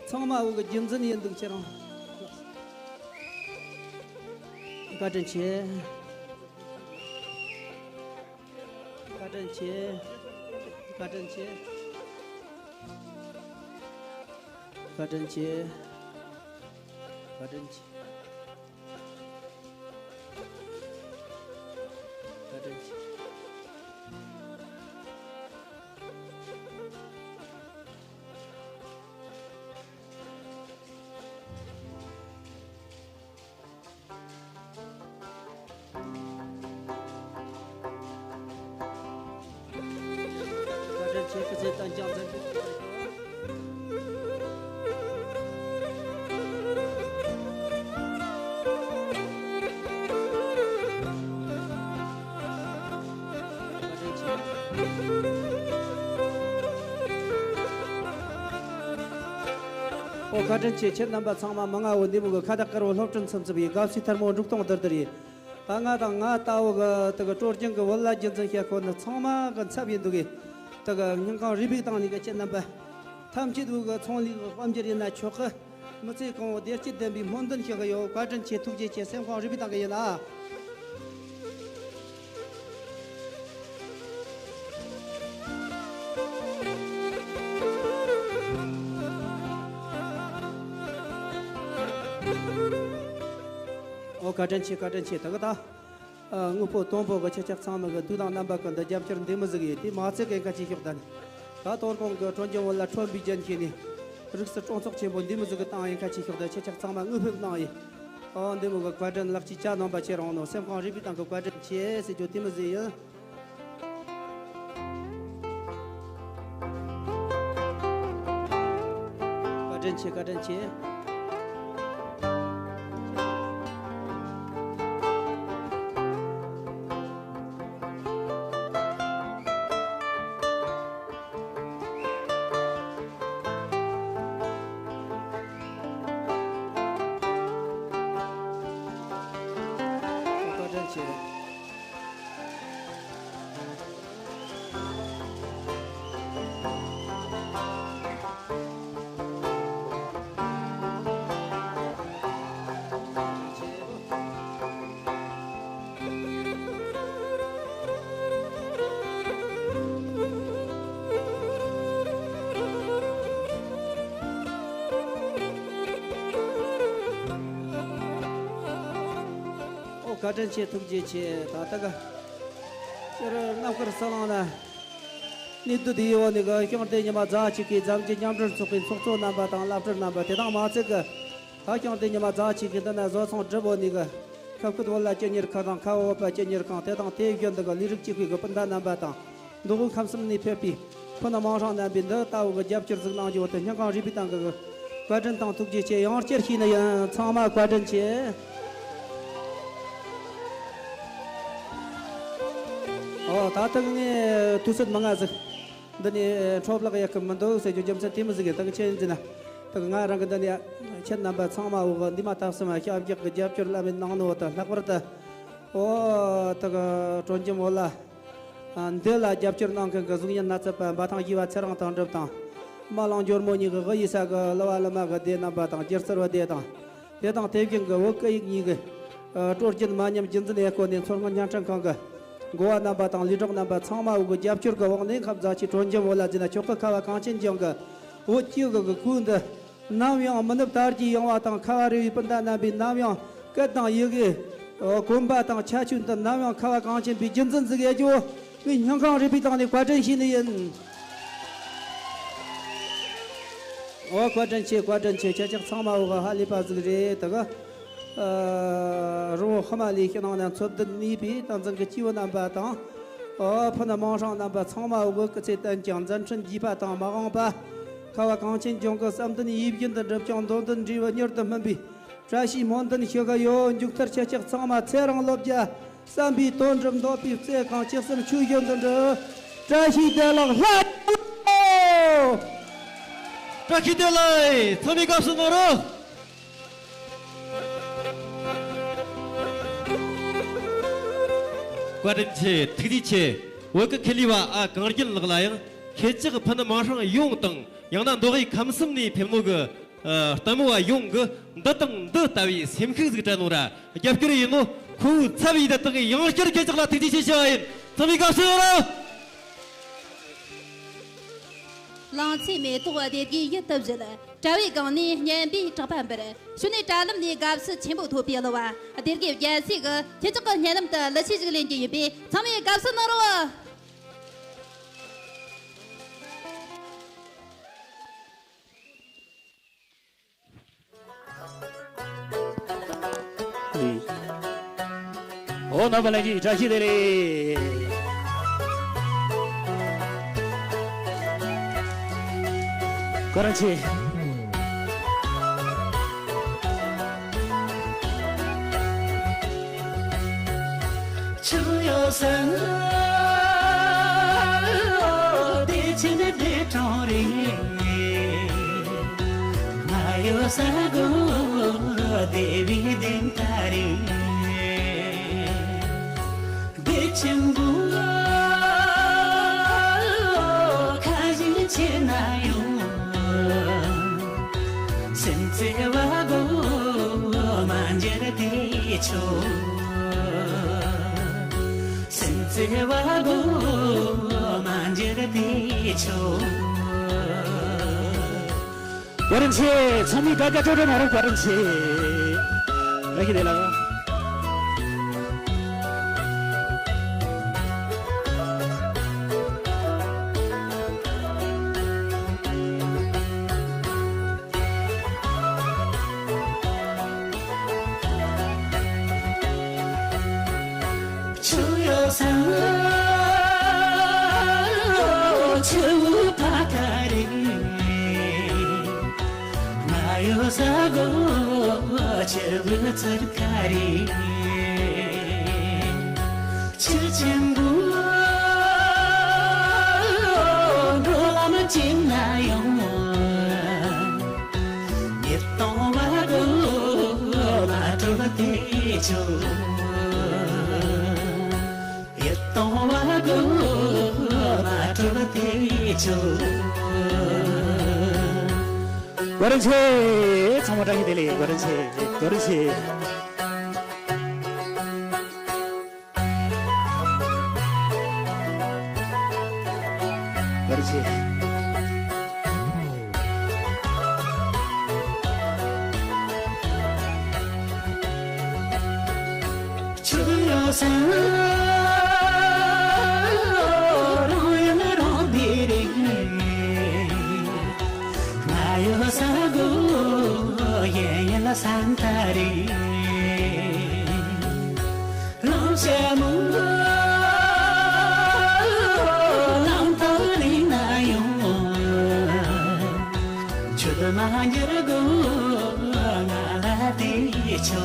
ཚང་མ་བོད་གི་རྒྱུན་འཛིན་ཡིན་འདུག་ཁྱེད་རང་། བཀའ་དྲིན་ཆེ། བཀའ་དྲིན་ཆེ། བཀའ་དྲིན་ཆེ། བཀའ་དྲིན་ཆེ། བཀའ་དྲིན་ཆེ། བཀའ་དྲིན་ཆེ། བཀའ་དྲིན་ཆེ། སྐུ་ཚེ་བརྟན་ཅིང་། མཛད་འཕྲིན་ཆེ། ཨོ་བཀའ་དྲིན་ཆེ། ཁྱེད་རྣམ་པ་ཚང་མ་མི་ང་བོ་འདི་མོ་གི་ཁ་བཏགས་དཀར་བོ་སློབ་གྲྭ་མཚམས་མཚམས་ཡི་དགའ་བསུའི་ཐལ་མོ་འབྲུག་སྟོང་དིར་དིར་ཡི། ད་ང་དང་ང་ལྟ་བུ་གི་དེ་གི་སྲོལ་རྒྱུན་གི་བོད་ལྭ་རྒྱུན་འཛིན་བྱེད་ཁོ་ནི་ཚང་མ་གི་ཚབ་ཡིན་འདུག་གི། དེ་གི་སྙིང་ཁོང་རུས་པའི་གཏིང་ནས་གི་ཁྱེད་རྣམ་པ་ཐམས་ཅད་བོད་གི་ཚོང་ལས་གི་དཔལ་འབྱོར་ཡིན་ན་ཆོག་གི། མི་ཚེ་གང་བོ་བདེ་སྐྱིད་ལྡན་པའི་སྨོན་འདུན་ཞུ་གི་ཡོད། བཀའ་དྲིན་ཆེ། ཐུགས་རྗེ་ཆེ། སེམས་ཁོང་རུས་པའི་གཏིང་གི་ཡིན་ཨ། ཨོ་བཀའ་དྲིན་ཆེ། བཀའ་དྲིན་ཆེ། ད་གི་ད། ཨ། དངོས་པོ་དང་པོ་གི་ཁྱེད་ཅག་ཚང་མ་གི་དུས་དང་རྣམ་པ་ཀུན་ཏུ་རྒྱབ་སྐྱོར་འདི་མོ་ཟིག་ཡིན་དེ་མ་ཚད་གི་ཁ་ཆེ་ཤོག་ད་ནི། ད་གཏོར་སྐོང་གི་སྤྲོ་འཇམ་བོད་ལ་ཁྲོན་པའི་རྒྱན་གྱིས་ནི། རིགས་སུ་སྲུང་ཚོགས་ཆེན་པོ་འདི་མོ་ཟིག་གི་བཏང་ཡིན་ཁ་ཆེ་ཤོག་ད་ཁྱེད་ཅག་ཚང་མ་དངོས་ཕེབས་གནང་ཡིན། ཨོ་འདི་མོ་གི་བཀའ་དྲིན་ལག་གཅིག་ཅ་ནང་པ་ཁྱེད་རང་ནོ་སེམས་ཁོང་རིག་པའི་སྟེང་གི་བཀའ་དྲིན་ཆེ་ཟེར་རྒྱུ་དེ་མོ་ཟིག་ཡིན། བཀའ་དྲིན་ཆེ། བཀའ་དྲིན་ཆེ། བཀའ་དྲིན་ཆེ། ཨོ་བཀའ་དྲིན་ཆེ། ཐུགས་རྗེ་ཆེ། ད་ལྟ་ག་སྤྱིར་རྣམ་དཀར་ཟི་ལིང་ན་གནས་སྡོད་དེ་ཡོད་ནི་གི་ཤིང་རྟའི་ཉི་མ་རྫ་ཆུ་ཁའི་འཛམ་གྱི་མཉམ་འབྲེལ་ཚོགས་པའི་ཚོགས་གཙོ་རྣམ་པ་དང་བླ་སྤྲུལ་རྣམ་པ་དེ་དང་མ་ཚད་གི་ད་ཤིང་རྟའི་ཉི་མ་རྫ་ཆུ་ཁའི་འདི་ན་བཟོ་ཚོང་སྒྲུབ་པོ་ནི་གི་ཁ་བཀོད་བོད་ལ་སྤྱི་གཉེར་ཁང་དང་ཁ་བ་བོད་པ་སྤྱི་གཉེར་ཁང་དེ་དང་དེ་བཞིན་དུ་གི་ལས་རིགས་ཅིག་ཁུལ་གི་སྤུན་ཟླ་རྣམ་པ་དང་། མདོ་དབུས་ཁམས་གསུམ་ནས་ཕེབས་པའི་ཕོ་ཉ་མིང་སྲིང་རྣམ་པས་འདི་ལྟ་བུ་གི་རྒྱབ་སྐྱོར་ཟིག་གནང་རྒྱུ་དེ་སྙིང་ཁོང་རུས་པའི་གཏིང་གི་བཀའ་དྲིན་དང་ཐུགས་རྗེ་ཆེ། ཡང་བསྐྱར་ཞུས་ནི་ཡིན། ཚང་མ་བཀའ་དྲིན་ཆེ། ཨོ་ད་ལྟ་ངས་དུས་ཚོད་མང་ང་ཟིག་འདི་ནས་འཕྲོ་བརླག་ཡག་གི་མི་འདུག་ཟེར་རྒྱུ་རྒྱུ་མཚན་དེ་མོ་ཟིག་གི་ད་གི་ཆེད་ཡིན་ཟིན་ན་ད་གི་ང་རང་གི་འདི་ནས་ཁྱེད་རྣམ་པ་ཚང་མ་འོ་གི་འདི་མ་ཐག་སུ་མ་ཞབས་རྒྱག་གི་རྒྱབ་སྐྱོར་བླ་མེད་གནང་ནོ་དང་ལྷག་པར་དུ་ཨོ་ད་གི་སྤྲོ་འཇམ་བོད་ལ། འདི་ལ་རྒྱབ་སྐྱོར་གནང་མཁན་གྱི་གཟུགས་བརྙན་སྣ་ཚོགས་པ་འབའ་ཐང་ཞི་བ་ཚེ་རིང་དོན་གྲུབ་དང་། རྨ་གླིང་ཇོ་མོ་གཉིས་ཀྱི་དབུ་ཡི་ས་གི་གླུ་བ་གླུ་མ་གི་སྡེ་རྣམ་པ་དང་སྒྱུ་རྩལ་བ་སྡེ་དང་། དེ་དང་དེ་བཞིན་གྱི་བོད་སྐད་ཡིག་གཉིས་ཀྱི་སྲོལ་རྒྱུན་མ་ཉམས་རྒྱུན་འཛིན་ཡེ་སྐོར་ནས་མཚོ་སྔོན་བརྙན་འཕྲིན་ཁང་གི་འགོ་བ་རྣམ་པ་དང་ལས་གྲོགས་རྣམ་པ་ཚང་མ་འོ་གི་རྒྱབ་སྐྱོར་གྱི་འོག་ནས་ཁམས་རྫ་ཆུ་སྤྲོ་འཇམ་བོད་ལ་འཛིན་ན་ཆོག་གི་ཁ་བ་གངས་ཅན་ལྗོངས་ཀྱི་བོད་སྤྱི་གི་གི་ཁུལ་འདི། ནམ་ཡང་མི་ནུབ་དར་གྱི་ཡོང་བ་དང་། ཁ་བ་རི་བོའི་སྤུན་ཟླ་རྣམ་པས་ནམ་ཡང་སྐད་དང་ཡི་གེ་གོམ་པ་དང་ཁྱད་ཆོས་འདི་ནམ་ཡང་ཁ་བ་གངས་ཅན་པའི་རྒྱུན་འཛིན་ཟིག་ཡེ་རྒྱུ་ངས་སྙིང་ཁོང་རུས་པའི་གཏིང་ནས་བཀའ་དྲིན་ཞུས་ནི་ཡིན། ཨོ་བཀའ་དྲིན་ཆེ། བཀའ་དྲིན་ཆེ། ཁྱེད་ཅག་ཚང་མ་འོ་ག་ཧ་ལས་པ་ཟིག་རེད་ད་ག་ཨ་རི་བོ་ཧི་མ་ལའི་ཕྱི་ནང་ན་འཚོ་སྡོད་གནས་པའི་དྭངས་འཛིན་གྱི་སྐྱེས་བུ་རྣམ་པ་དང་། ཨོ་ཕོ་ཉ་མིང་སྲིང་རྣམ་པ་ཚང་མ་འོ་གི་སྐུ་ཚེ་བརྟན་ཅིང་མཛད་འཕྲིན་རྒྱས་པ་དང་མ་འོངས་པ། ཁ་བ་གངས་ཅན་ལྗོངས་ཀྱི་བསམ་དོན་ཡིད་བཞིན་དུ་འགྲུབ་ཅིང་འདོད་དོན་འབྲས་བུ་མྱུར་དུ་སྨིན་པའི་བཀྲ་ཤིས་སྨོན་འདུན་ཞུ་གི་ཡོད། མཇུག་མཐར་ཁྱེད་ཅག་ཚང་མ་ཚེ་རིང་ལོ་བརྒྱ། བསམ་པའི་དོན་འགྲུབ། འདོད་པའི་རྩེ་གང་། ཅི་བསམ་ཆོས་བཞིན་དུ་འགྲུབ། བཀྲ་ཤིས་བདེ་ལེགས་ལྷ། བཀྲ་ཤིས་བདེ་ལེགས། ཚང་མས་དགའ་བསུ་གནང་རོགས། བཀའ་དྲིན་ཆེ། ཐུགས་རྗེ་ཆེ། བོད་ཀྱི་ཁེ་ལས་པ་ཨ་གངས་རྒྱན་ལགས་ལ་ཡང་ཁྱེད་ཅག་ཕུ་ནུ་མིང་སྲིང་ཡོངས་དང་ཡང་ན་མདོ་དབུས་ཁམས་གསུམ་ནས་ཕེབས་ནོ་གི་ཨ་ལྟད་མོ་བ་ཡོངས་ཀྱིས་འདི་དང་འདི་ལྟ་བུའི་སེམས་ཤུགས་ཟིག་སྤྲད་ནོ་ར། རྒྱབ་སྐྱོར་ཡིན་ནོ་ཁོ་བོའི་ཚབ་ཡིན་ད་དག་གི་ཡང་བསྐྱར་ཁྱེད་ཅག་ལ་ཐུགས་རྗེ་ཆེ་ཞུ་བ་ཡིན། ཚང་མས་དགའ་བསུ་ཡོད་རོགས། ལང་ཚོའི་མེ་ཏོག་སྡེ་དགེའི་ཡུལ་དུ་བཞད། དྲ་བའི་སྒང་ནས་སྙན་པའི་གྲགས་པ་འབར། གཞུག་ནས་དྲ་ལམ་ནས་དགའ་བསུ་ཆེན་པོ་ཐོབ་པའི་གླུ་བ་སྡེ་དགེ་རྒྱལ་སྲས་ཀྱིས་ཁྱེད་ཅག་གི་སྙན་ལམ་དུ་གླུ་ཆས་ཤིག་ལེན་རྒྱུ་ཡིན་པས། ཚང་མས་དགའ་བསུ་གནང་རོགས། ཨོ་རྣམ་པ་ལྷན་རྒྱས་བཀྲ་ཤིས་བདེ་ལེགས། བཀའ་དྲིན་ཆེ། ཆུ་ཡོད་ས་བདེ་ཆེན་བདེ་གྲོང་རེད། ང་ཡོད་ས་གོ་བདེ་བའི་བདེན་མཐའ་རེད། བདེ་ཆེན་པོ་ཁ་ཞིག་ཆེ་ན་ཡང་། སེམས་བརྩེ་བ་སྒོ་མ་འབྱེད་དེ་ཆོག། སེམས་བརྩེ་བ་སྒོ་མ་འབྱེད་དེ་ཆོག། བཀའ་དྲིན་ཆེ། ཚང་མས་དགའ་དགའ་སྤྲོ་སྤྲོ་གནང་རོགས། བཀའ་དྲིན་ཆེ། བཀྲ་ཤིས་བདེ་ལེགས། གཡོ་ས་གོ་ཆེ་བུ་ཚར་ཁ་རི། ཆུ་ཆེན་པོ་འགྲོ་ལམ་གཅིག་ན་ཡོང་། ཉིས་སྟོང་བ་གོ་ལ་གྲོལ་དེ་ཆོ། ཉིས་སྟོང་བ་གོ་ལ་གྲོལ་དེ་ཆོ། བཀའ་དྲིན་ཆེ། ཚང་མ་བཀྲ་ཤིས་བདེ་ལེགས། བཀའ་དྲིན་ཆེ། བཀའ་དྲིན་ཆེ། བཀའ་དྲིན་ཆེ། ཆུ་ཡོད་ས་རང་ཡང་རང་བདེ་རེད། ང་ཡོད་ས་གོ་ཡན་ཡན་ལ་སང་ད་རེད། རང་ཆེ་མོ་ལམ་ཐོག་ནས་ན་ཡོང་། ཆུ་དུ་མ་འགྱུར་གོ་ང་ལ་དེ་ཆོ།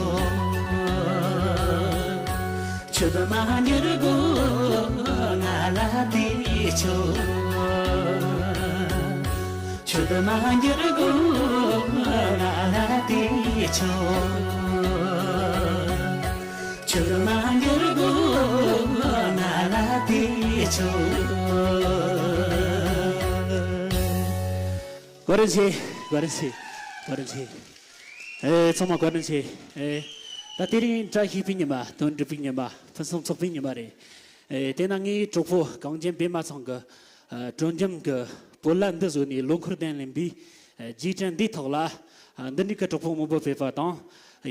ཆུ་དུ་མ་འགྱུར་གོ་ང་ལ་དེ་ཆོ། ཆུ་དུ་མ་འགྱུར་གོ་ང་ལ་དེ་ཆོ། ཆུ་དུ་མ་འགྱུར་གོ་ང་ལ་དེ་ཆོ། བཀའ་དྲིན་ཆེ། བཀའ་དྲིན་ཆེ། བཀའ་དྲིན་ཆེ། ཨེ། ཚང་མ་བཀའ་དྲིན་ཆེ། ཨེ། ད་དེ་རིང་བཀྲ་ཤིས་པའི་ཉི་མ། དོན་འགྲུབ་པའི་ཉི་མ། ཕུན་སུམ་ཚོགས་པའི་ཉི་མ་རེད། ཨེ། དེས་ན་ངའི་གྲོགས་པོ་གངས་ཅན་པད་མ་ཚང་གི། ཨ། དྲོ་འཇམ་གྱི་སྤོ་ལོ་འདི་བཟོས་ནས་ལོ་འཁོར་གདན་ལེན་པའི། ཨ། རྗེས་དྲན་འདིའི་ཐོག་ལ། ཨ། འདི་འདྲའི་གི་གྲོགས་པོ་མང་པོ་ཕེབས་པ་དང་།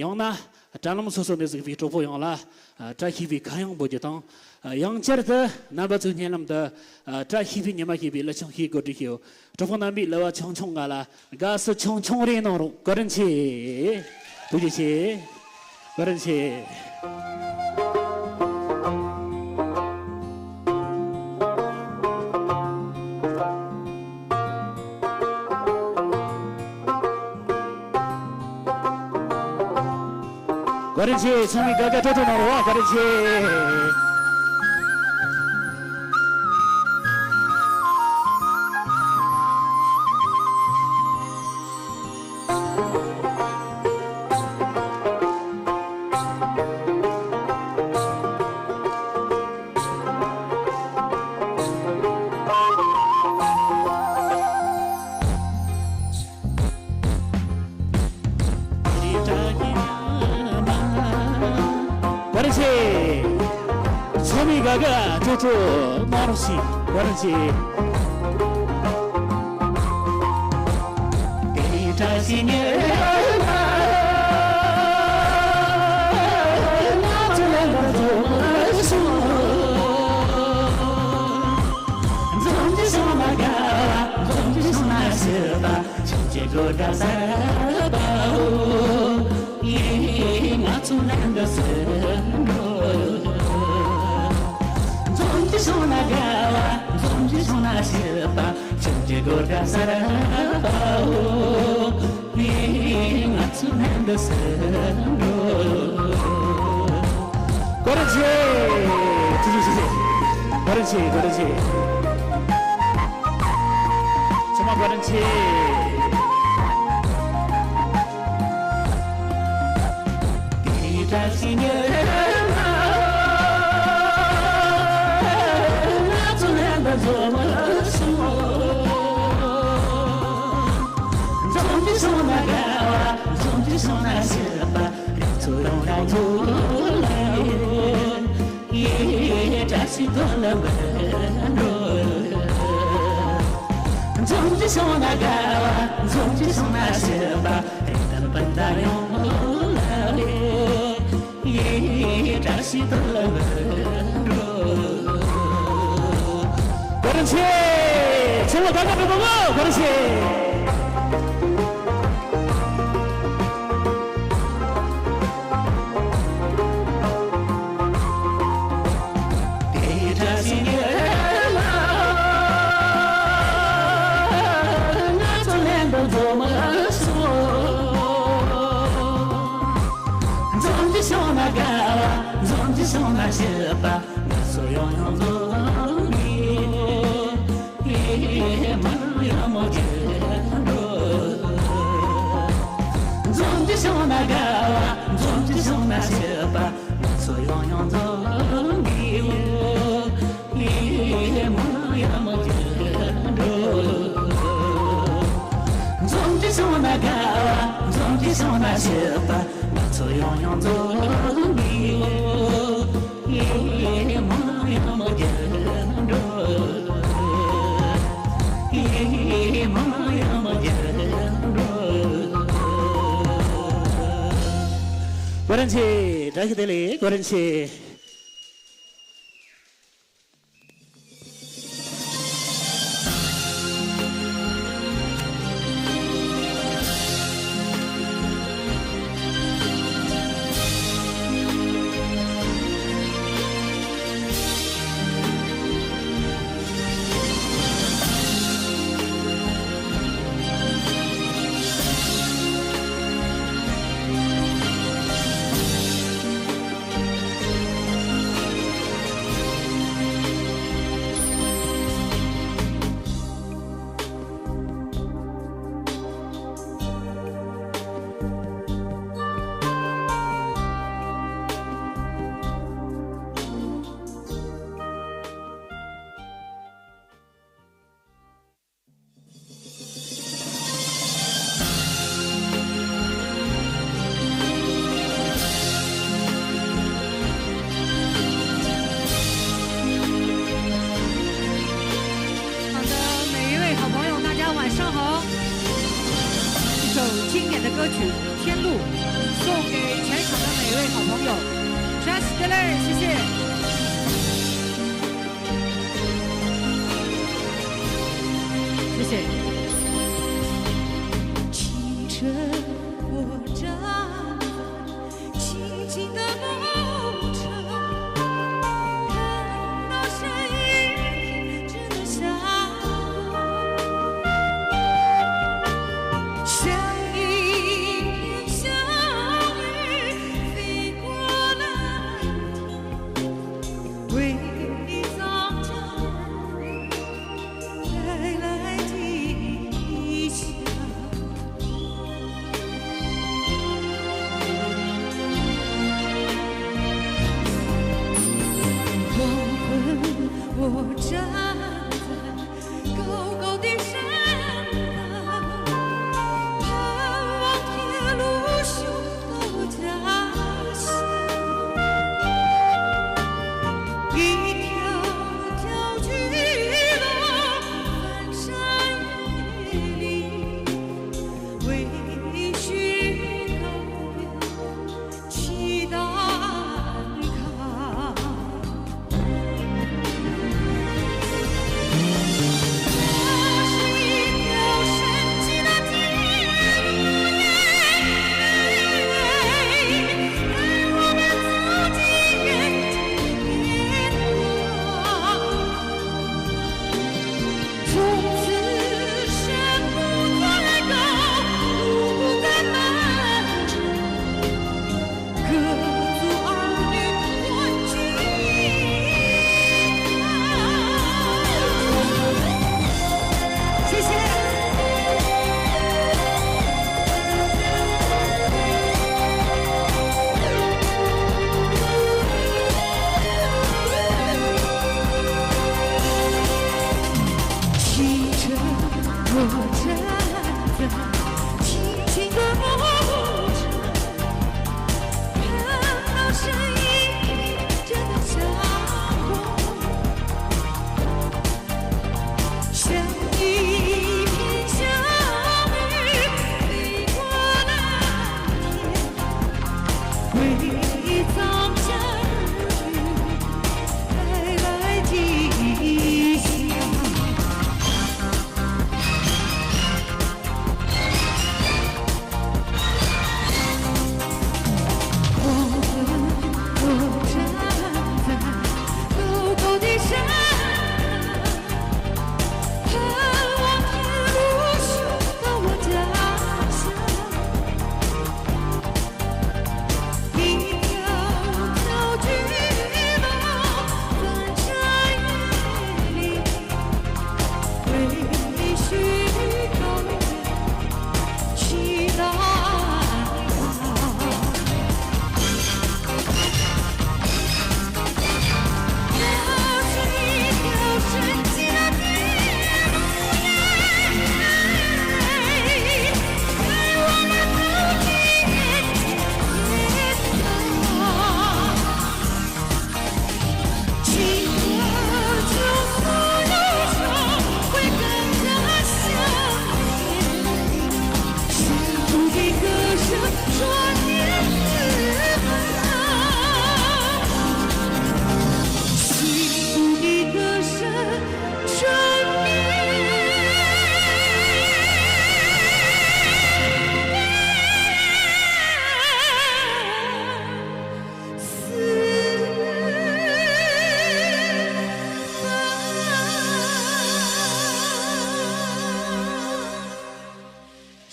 ཡང་ན་དྲ་ལམ་སོ་སོ་ནས་གཟིགས་པའི་གྲོགས་པོ་ཡོངས་ལ། ཨ། བཀྲ་ཤིས་པའི་ཁ་གཡང་འབོད་རྒྱུ་དང་། ཨ། ཡང་བསྐྱར་དུ་རྣམ་པ་ཚོའི་སྙན་ལམ་དུ། ཨ། བཀྲ་ཤིས་པའི་ཉི་མ་ཞེས་པའི་གླུ་ཆུང་ཞིག་གོ་སྒྲིག་ཞུས་ཡོད། གྲོགས་པོ་རྣམ་པས་གླུ་བ་ཆུང་ཆུང་ང་ལ་དགའ་བསུ་ཆུང་ཆུང་རེ་གནང་རོགས། བཀའ་དྲིན་ཆེ། ཐུགས་རྗེ་ཆེ། བཀའ་དྲིན་ཆེ། བཀའ་དྲིན་ཆེ། ཚང་མས་དགའ་དགའ་སྤྲོ་སྤྲོ་གནང་རོགས། བཀའ་དྲིན་ཆེ། བཀའ་དྲིན་ཆེ། ཚང་མས་དགའ་དགའ་སྤྲོ་སྤྲོ་གནང་རོགས་ཞེས། བཀའ་དྲིན་ཆེ། དེ་རིང་བཀྲ་ཤིས་ཉི་མ། ང་ཚོ་ལ་འགྲོ་སོང་། འཛོམས་ཀྱི་སོང་ན་དགའ་བ། འཛོམས་ཀྱི་སོང་ན་སྐྱིད་པ། ཁྱོད་ཀྱི་དགོད་སྒྲ་གསར་པའོ། ཡེ། ང་ཚོ་ལ་འདི་ཟེར་འགྲོ། འཛོམས་ཀྱི་སོང་ན་དགའ་བ། འཛོམས་ཀྱི་སོང་ན་སྐྱིད་པ། ཁྱོད་ཀྱི་དགོད་སྒྲ་གསར་པའོ། ཡེ། ང་ཚོ་ལ་འདི་ཟེར་འགྲོ། བཀའ་དྲིན་ཆེ། ཐུགས་རྗེ་ཆེ། བཀའ་དྲིན་ཆེ། བཀའ་དྲིན་ཆེ། ཚང་མ་བཀའ་དྲིན་ཆེ། དེ་རིང་བཀྲ་ཤིས་ཉི་མ། ང་ཚོ་ལ་འདི་འཛོམས་སོང་། འཛོམས་ཀྱི་སོང་ན་དགའ་བ། འཛོམས་ཀྱི་སོང་ན་སྐྱིད་པ། རང་ཚོ་རང་རང་ཚོ་ལ་ཡོད། ཡེ། བཀྲ་ཤིས་དོན་ལ་འགྲོ། འཛོམས་ཀྱི་སོང་ན་དགའ་བ། འཛོམས་ཀྱི་སོང་ན་སྐྱིད་པ། རེ་ལྟར་སྤུན་ཟླ་ཡོངས་ལ་ཡོད། ཡེ། བཀྲ་ཤིས་དོན་ལ་འགྲོ། བཀའ་དྲིན་ཆེ། ཚང་མ་དགའ་དགའ་སྤྲོ་སྤྲོ་གནང་། བཀའ་དྲིན་ཆེ། དེ་རིང་བཀྲ་ཤིས་ཉི་མ། ང་ཚོ་ལ་འདི་འཛོམས་སོང་། བྱུང་ན་སྐྱིད་པ་ང་ཚོ་ཡང་ཡང་འཛོམས་དགོས། ཡེ་མ་ཡང་མོ་རྒྱལ་འགྲོ། འཛོམས་ཀྱི་བྱུང་ན་དགའ་བ། འཛོམས་ཀྱི་བྱུང་ན་སྐྱིད་པ། ང་ཚོ་ཡང་ཡང་འཛོམས་དགོས། ཡེ་མ་ཡང་མོ་རྒྱལ་འགྲོ། འཛོམས་ཀྱི་བྱུང་ན་དགའ་བ། འཛོམས་ཀྱི་བྱུང་ན་སྐྱིད་པ། ང་ཚོ་ཡང་ཡང་འཛོམས་དགོས། ཡེ་མ་ཡང་མོ་རྒྱལ་འགྲོ། ཡེ་མ་ཡང་མོ་རྒྱལ་འགྲོ། བཀའ་དྲིན་ཆེ། བཀྲ་ཤིས་བདེ་ལེགས། བཀའ་དྲིན་ཆེ། 场的每一位好朋友，大家晚上好。一首经典的歌曲《天路》，送给全场的每一位好朋友。Just delay，谢谢。 谢谢。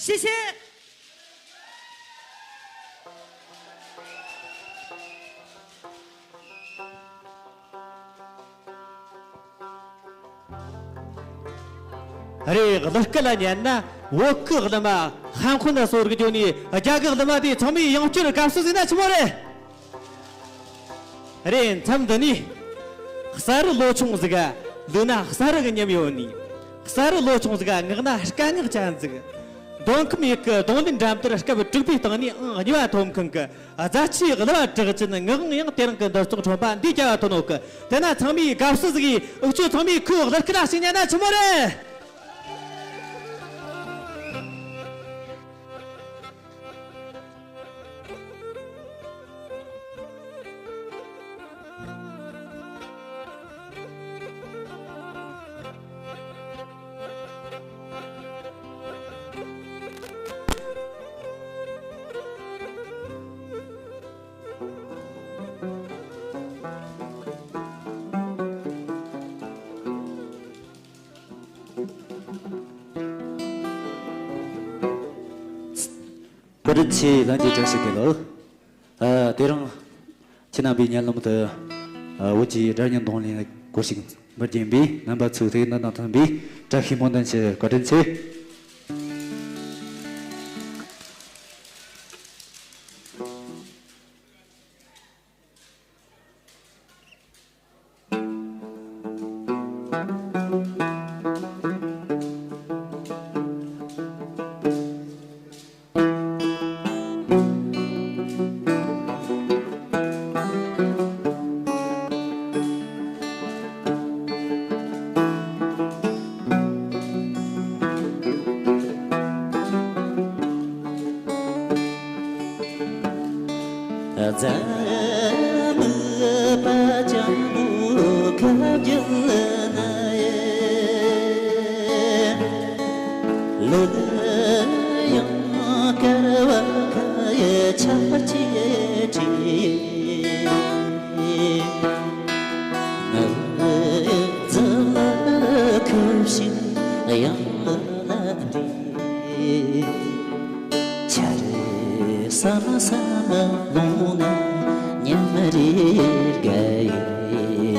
谢谢。 རེད། གླུ་སྐད་ལ་ཉན་ན་བོད་ཀྱི་གླུ་མ་ཧན་ཁོ་ན་སོ་རིག་འཇོ་ནི་རྒྱ་གི་གླུ་མ་དེ་ཚང་མས་ཡང་བསྐྱར་དགའ་བསུ་ཟིན་ན་ཆི་མོ་རེད། རེད། མཚམས་འདི་ནས་གསར་རུ་ལོ་ཆུང་ཟིག་ག་ལུས་ན་གསར་རུ་གི་ཉམས་ཡོད་ནི། གསར་རུ་ལོ་ཆུང་ཟིག་ག་ངག་ན་དཀའ་ངལ་ཅན་ཟིག། མདོ་ཁམས་ཡུལ་གྱི་རྡུང་ལེན་འགྲན་བསྡུར་སྐབས་དྲུག་པའི་སྟེང་ནས་ཨང་གཉིས་པ་ཐོབ་མཁན་གྱི་རྫ་ཆུའི་གླུ་བ་གྲགས་ཅན་ངག་དབང་ཡང་དེ་རིང་གི་འདིར་ཚོགས་ཁྲོམ་པ་འདིའི་རྒྱལ་བ་ཐོན་ནོ་གི། དེ་ན་ཚང་མས་དགའ་བསུ་ཟིག་གིས་འུ་ཆོ་ཚང་མས་ཁོའི་གླུ་སྐད་ལ་ཞིག་ཉན་ན་ཆི་མོ་རེད། བཀའ་དྲིན་ཆེ། ལྷན་རྒྱས་བཀྲ་ཤིས་བདེ་ལེགས། ཨ། དེ་རིང་ཁྱེད་རྣམ་པའི་སྙན་ལམ་དུ། ཨ། བོད་ཀྱི་སྒྲ་སྙན་རྡུང་ལེན་སྐོར་ཞིག་མི་རྒན་པའི་རྣམ་པ་ཚོས་ཐུགས་སྣང་དང་མཐུན་པའི་བཀྲ་ཤིས་སྨོན་འདུན་ཞུ། བཀའ་དྲིན་ཆེ། རྫ་མ་པ་སྤྱང་པོ་ཁ་བརྒྱུད་ན་ཡི། ལུ་ཡང་དཀར་བ་ཁ་ཡི་ཆ་ཅེ་ཅེ། ང་ཟི་ལ་ཁུ་ཤི་ཡང་ལ་འདྲེ། ཆར་ས་མ་ས་མ་ལོང་ན་ཉམ་རེ་དགའ་ཡི།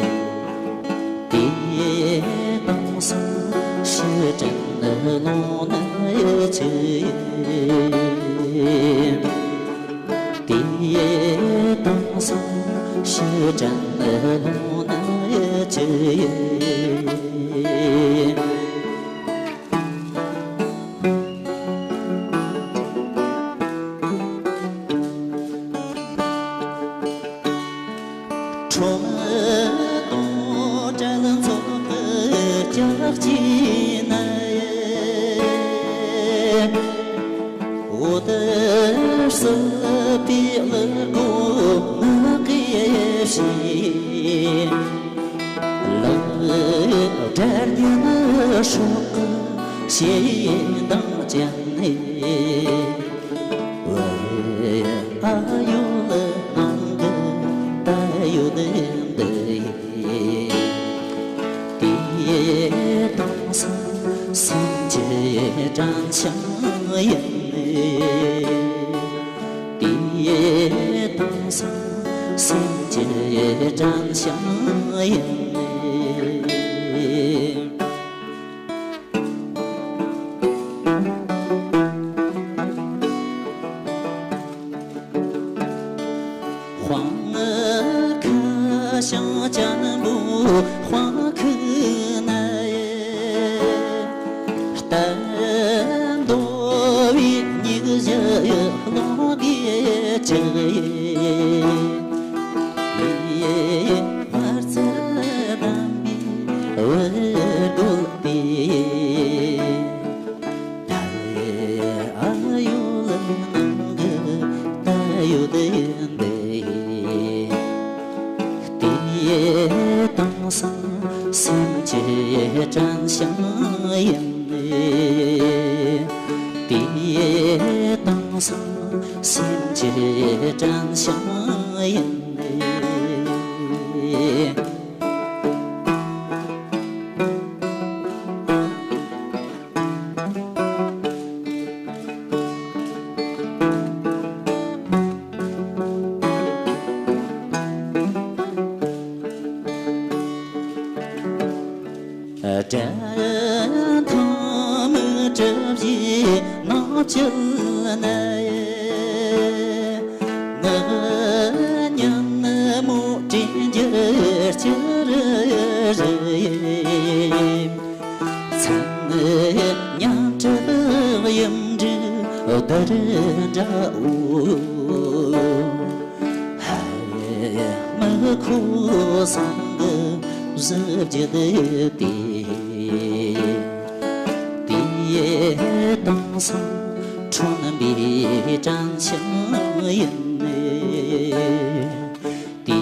དེ་དང་སང་ཕྱི་དྲན་ལོང་ན་ཡི་ཆེ། དེ་དང་སང་ཕྱི་དྲན་ལོང་ན་ཡི་ཆེ། ཁྲོམ་དང་བྲལ་ཚོགས་ཀྱི་ལྕགས་ཀྱི་ནས། འོ་དེ་སྲིད་པའི་ལུ་གོ་ནག་གི་ཞིང་། ལ་དྲར་ཉིན་སྲོག་གི་ཞེ་སྡང་ཅན་ནས། ཨ་ཡོད་ནང་གི་ད་ཡོད་འདི། དེ་དང་སང་སེམས་ཀྱི་དྲན་ཤིང་ཡིན། དེ་དང་སང་སེམས་ཀྱི་དྲན་ཤིང་ཡིན། དཔང་ཁ་ཤང་ཅན་པོ་དཔང་ཁུ་ན་ཡི། ལྟ་འདོ་བའི་སྙིགས་ཞག་ལོང་གི་ཅི་ཡི། མར་ཚར་དམ་པའི་འུར་རྡོ་དེ། ད་ཨ་ཡོད་ དེ་ཡིན་ཏེ། དེ་དེང་སང་སེམས་ཀྱི་དྲན་ཤིང་ཡིན། དེ་དེང་སང་སེམས་ཀྱི་དྲན་ཤིང་ཡིན། དྲན་ཐང་མི་གྲུབ་བཞིན་ནག་ཅིལ་ནས། ང་ཉམ་མོ་དྲན་འགྱུར་སྐྱུར་རེ། མཚན་མཉམ་གྲགས་ཡུམ་འགྲུལ་བདུད་འདྲ་བོ། ཧ་མི་གོ་སང་གི་གཟི་བརྗིད་དེ། དེ་དེང་སང་ཁྲོན་པའི་དྲན་ཤིང་ཡིན། དེ་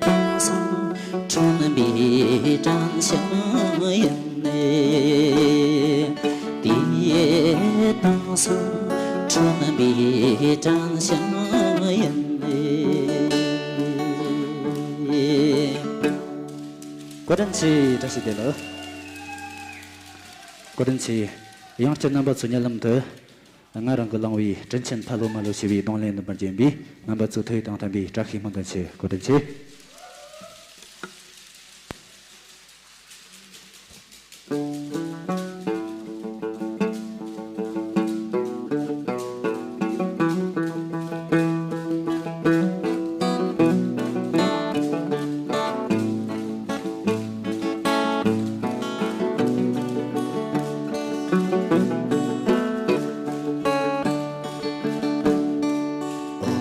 དེང་སང་ཁྲོན་པའི་དྲན་ཤིང་ཡིན། དེ་དེང་སང་ཁྲོན་པའི་དྲན་ཤིང་ཡིན། བཀའ་དྲིན་ཆེ། བཀྲ་ཤིས་བདེ་ལེགས། བཀའ་དྲིན་ཆེ། ཡང་བསྐྱར་རྣམ་པ་ཚོ་མྱ་ལམ་དུ། ང་རང་གིས་བླངས་པའི་དྲིན་ཆེན་ཕ་ལོ་མ་ལོ་ཞེས་པའི་རྡུང་ལེན་རྣམ་པར་བརྒྱན་པའི་རྣམ་པ་ཚོའི་ཐུགས་ཡིད་དང་མཐུན་པའི་བཀྲ་ཤིས་སྨོན་འདུན་ཆེ། བཀའ་དྲིན་ཆེ།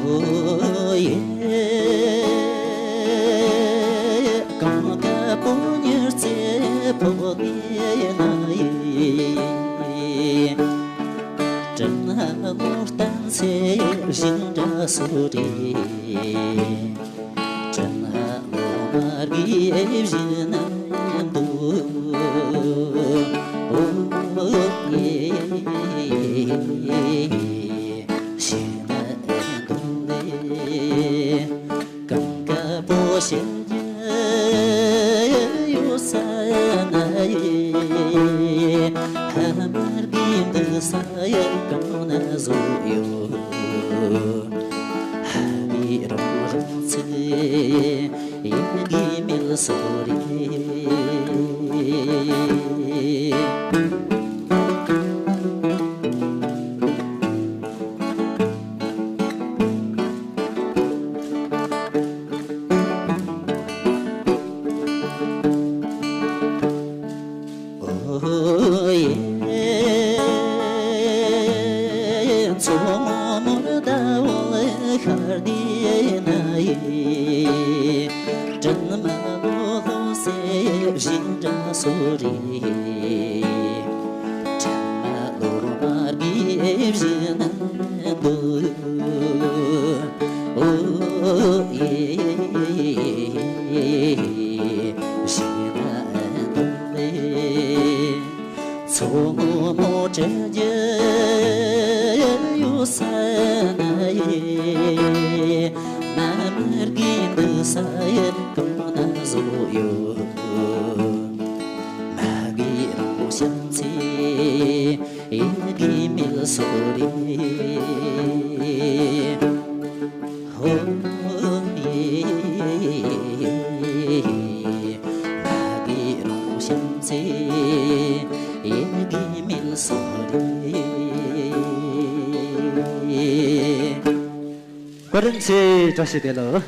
ཨོ་ཡེ། གངས་དཀར་པོ་ཉི་རྩེ་ཕོ་བའི་ན་ཡེ། སྤྲིན་ནག་ལོ་བསྟན་ཚེ་བཞིན་འདྲ་སོ་རེ། སྤྲིན་ནག་ལོ་མ་རྒས་བཞིན་འདུག་ཨོ་ཡེ། ཞེ་ན་འདུག་ལེ། གངས་དཀར་པོ་ཞལ་གྱི་ཡོད་ས་ན་ཡེ། ཕ་མར་གྱི་འདུག་ས་ཡ་གང་ན་བཟོ་ཡོད། ཕ་མའི་རང་རང་ཚིག་ཡིན་གྱི་མེད་སོ་རེ། ཨོ་ཡེ། མཚོ་སྔོན་མོར་ཟླ་བོ་ཤར་དུས་ན་ཡེ། སྤྲིན་མ་ལོ་ལྷོ་སའི་བཞིན་འདྲ་སོ་རེ། སྤྲིན་མ་ལོ་མ་རྒས་བཞིན་འདུག་ཨོ་ཡེ། ཞེ་ན་འདུག་ལེ། མཚོ་སྔོན་མོ་བྲལ་རྒྱུ་ཡོད་ས་ན་ཡེ། མ་མར་གྱི་འདུག་ས་ཡི་གང་ན་བཟོ་ཡོད། མ་གི་རང་བྱམས་ཚེ་ཡི་གི་མེད་སོ་རེ། ཧོ་ཡེ། མ་གི་རང་བྱམས་ཚེ་ཡི་གི་མེད་སོ་རེ། བཀའ་དྲིན་ཆེ། བཀྲ་ཤིས་བདེ་ལེགས།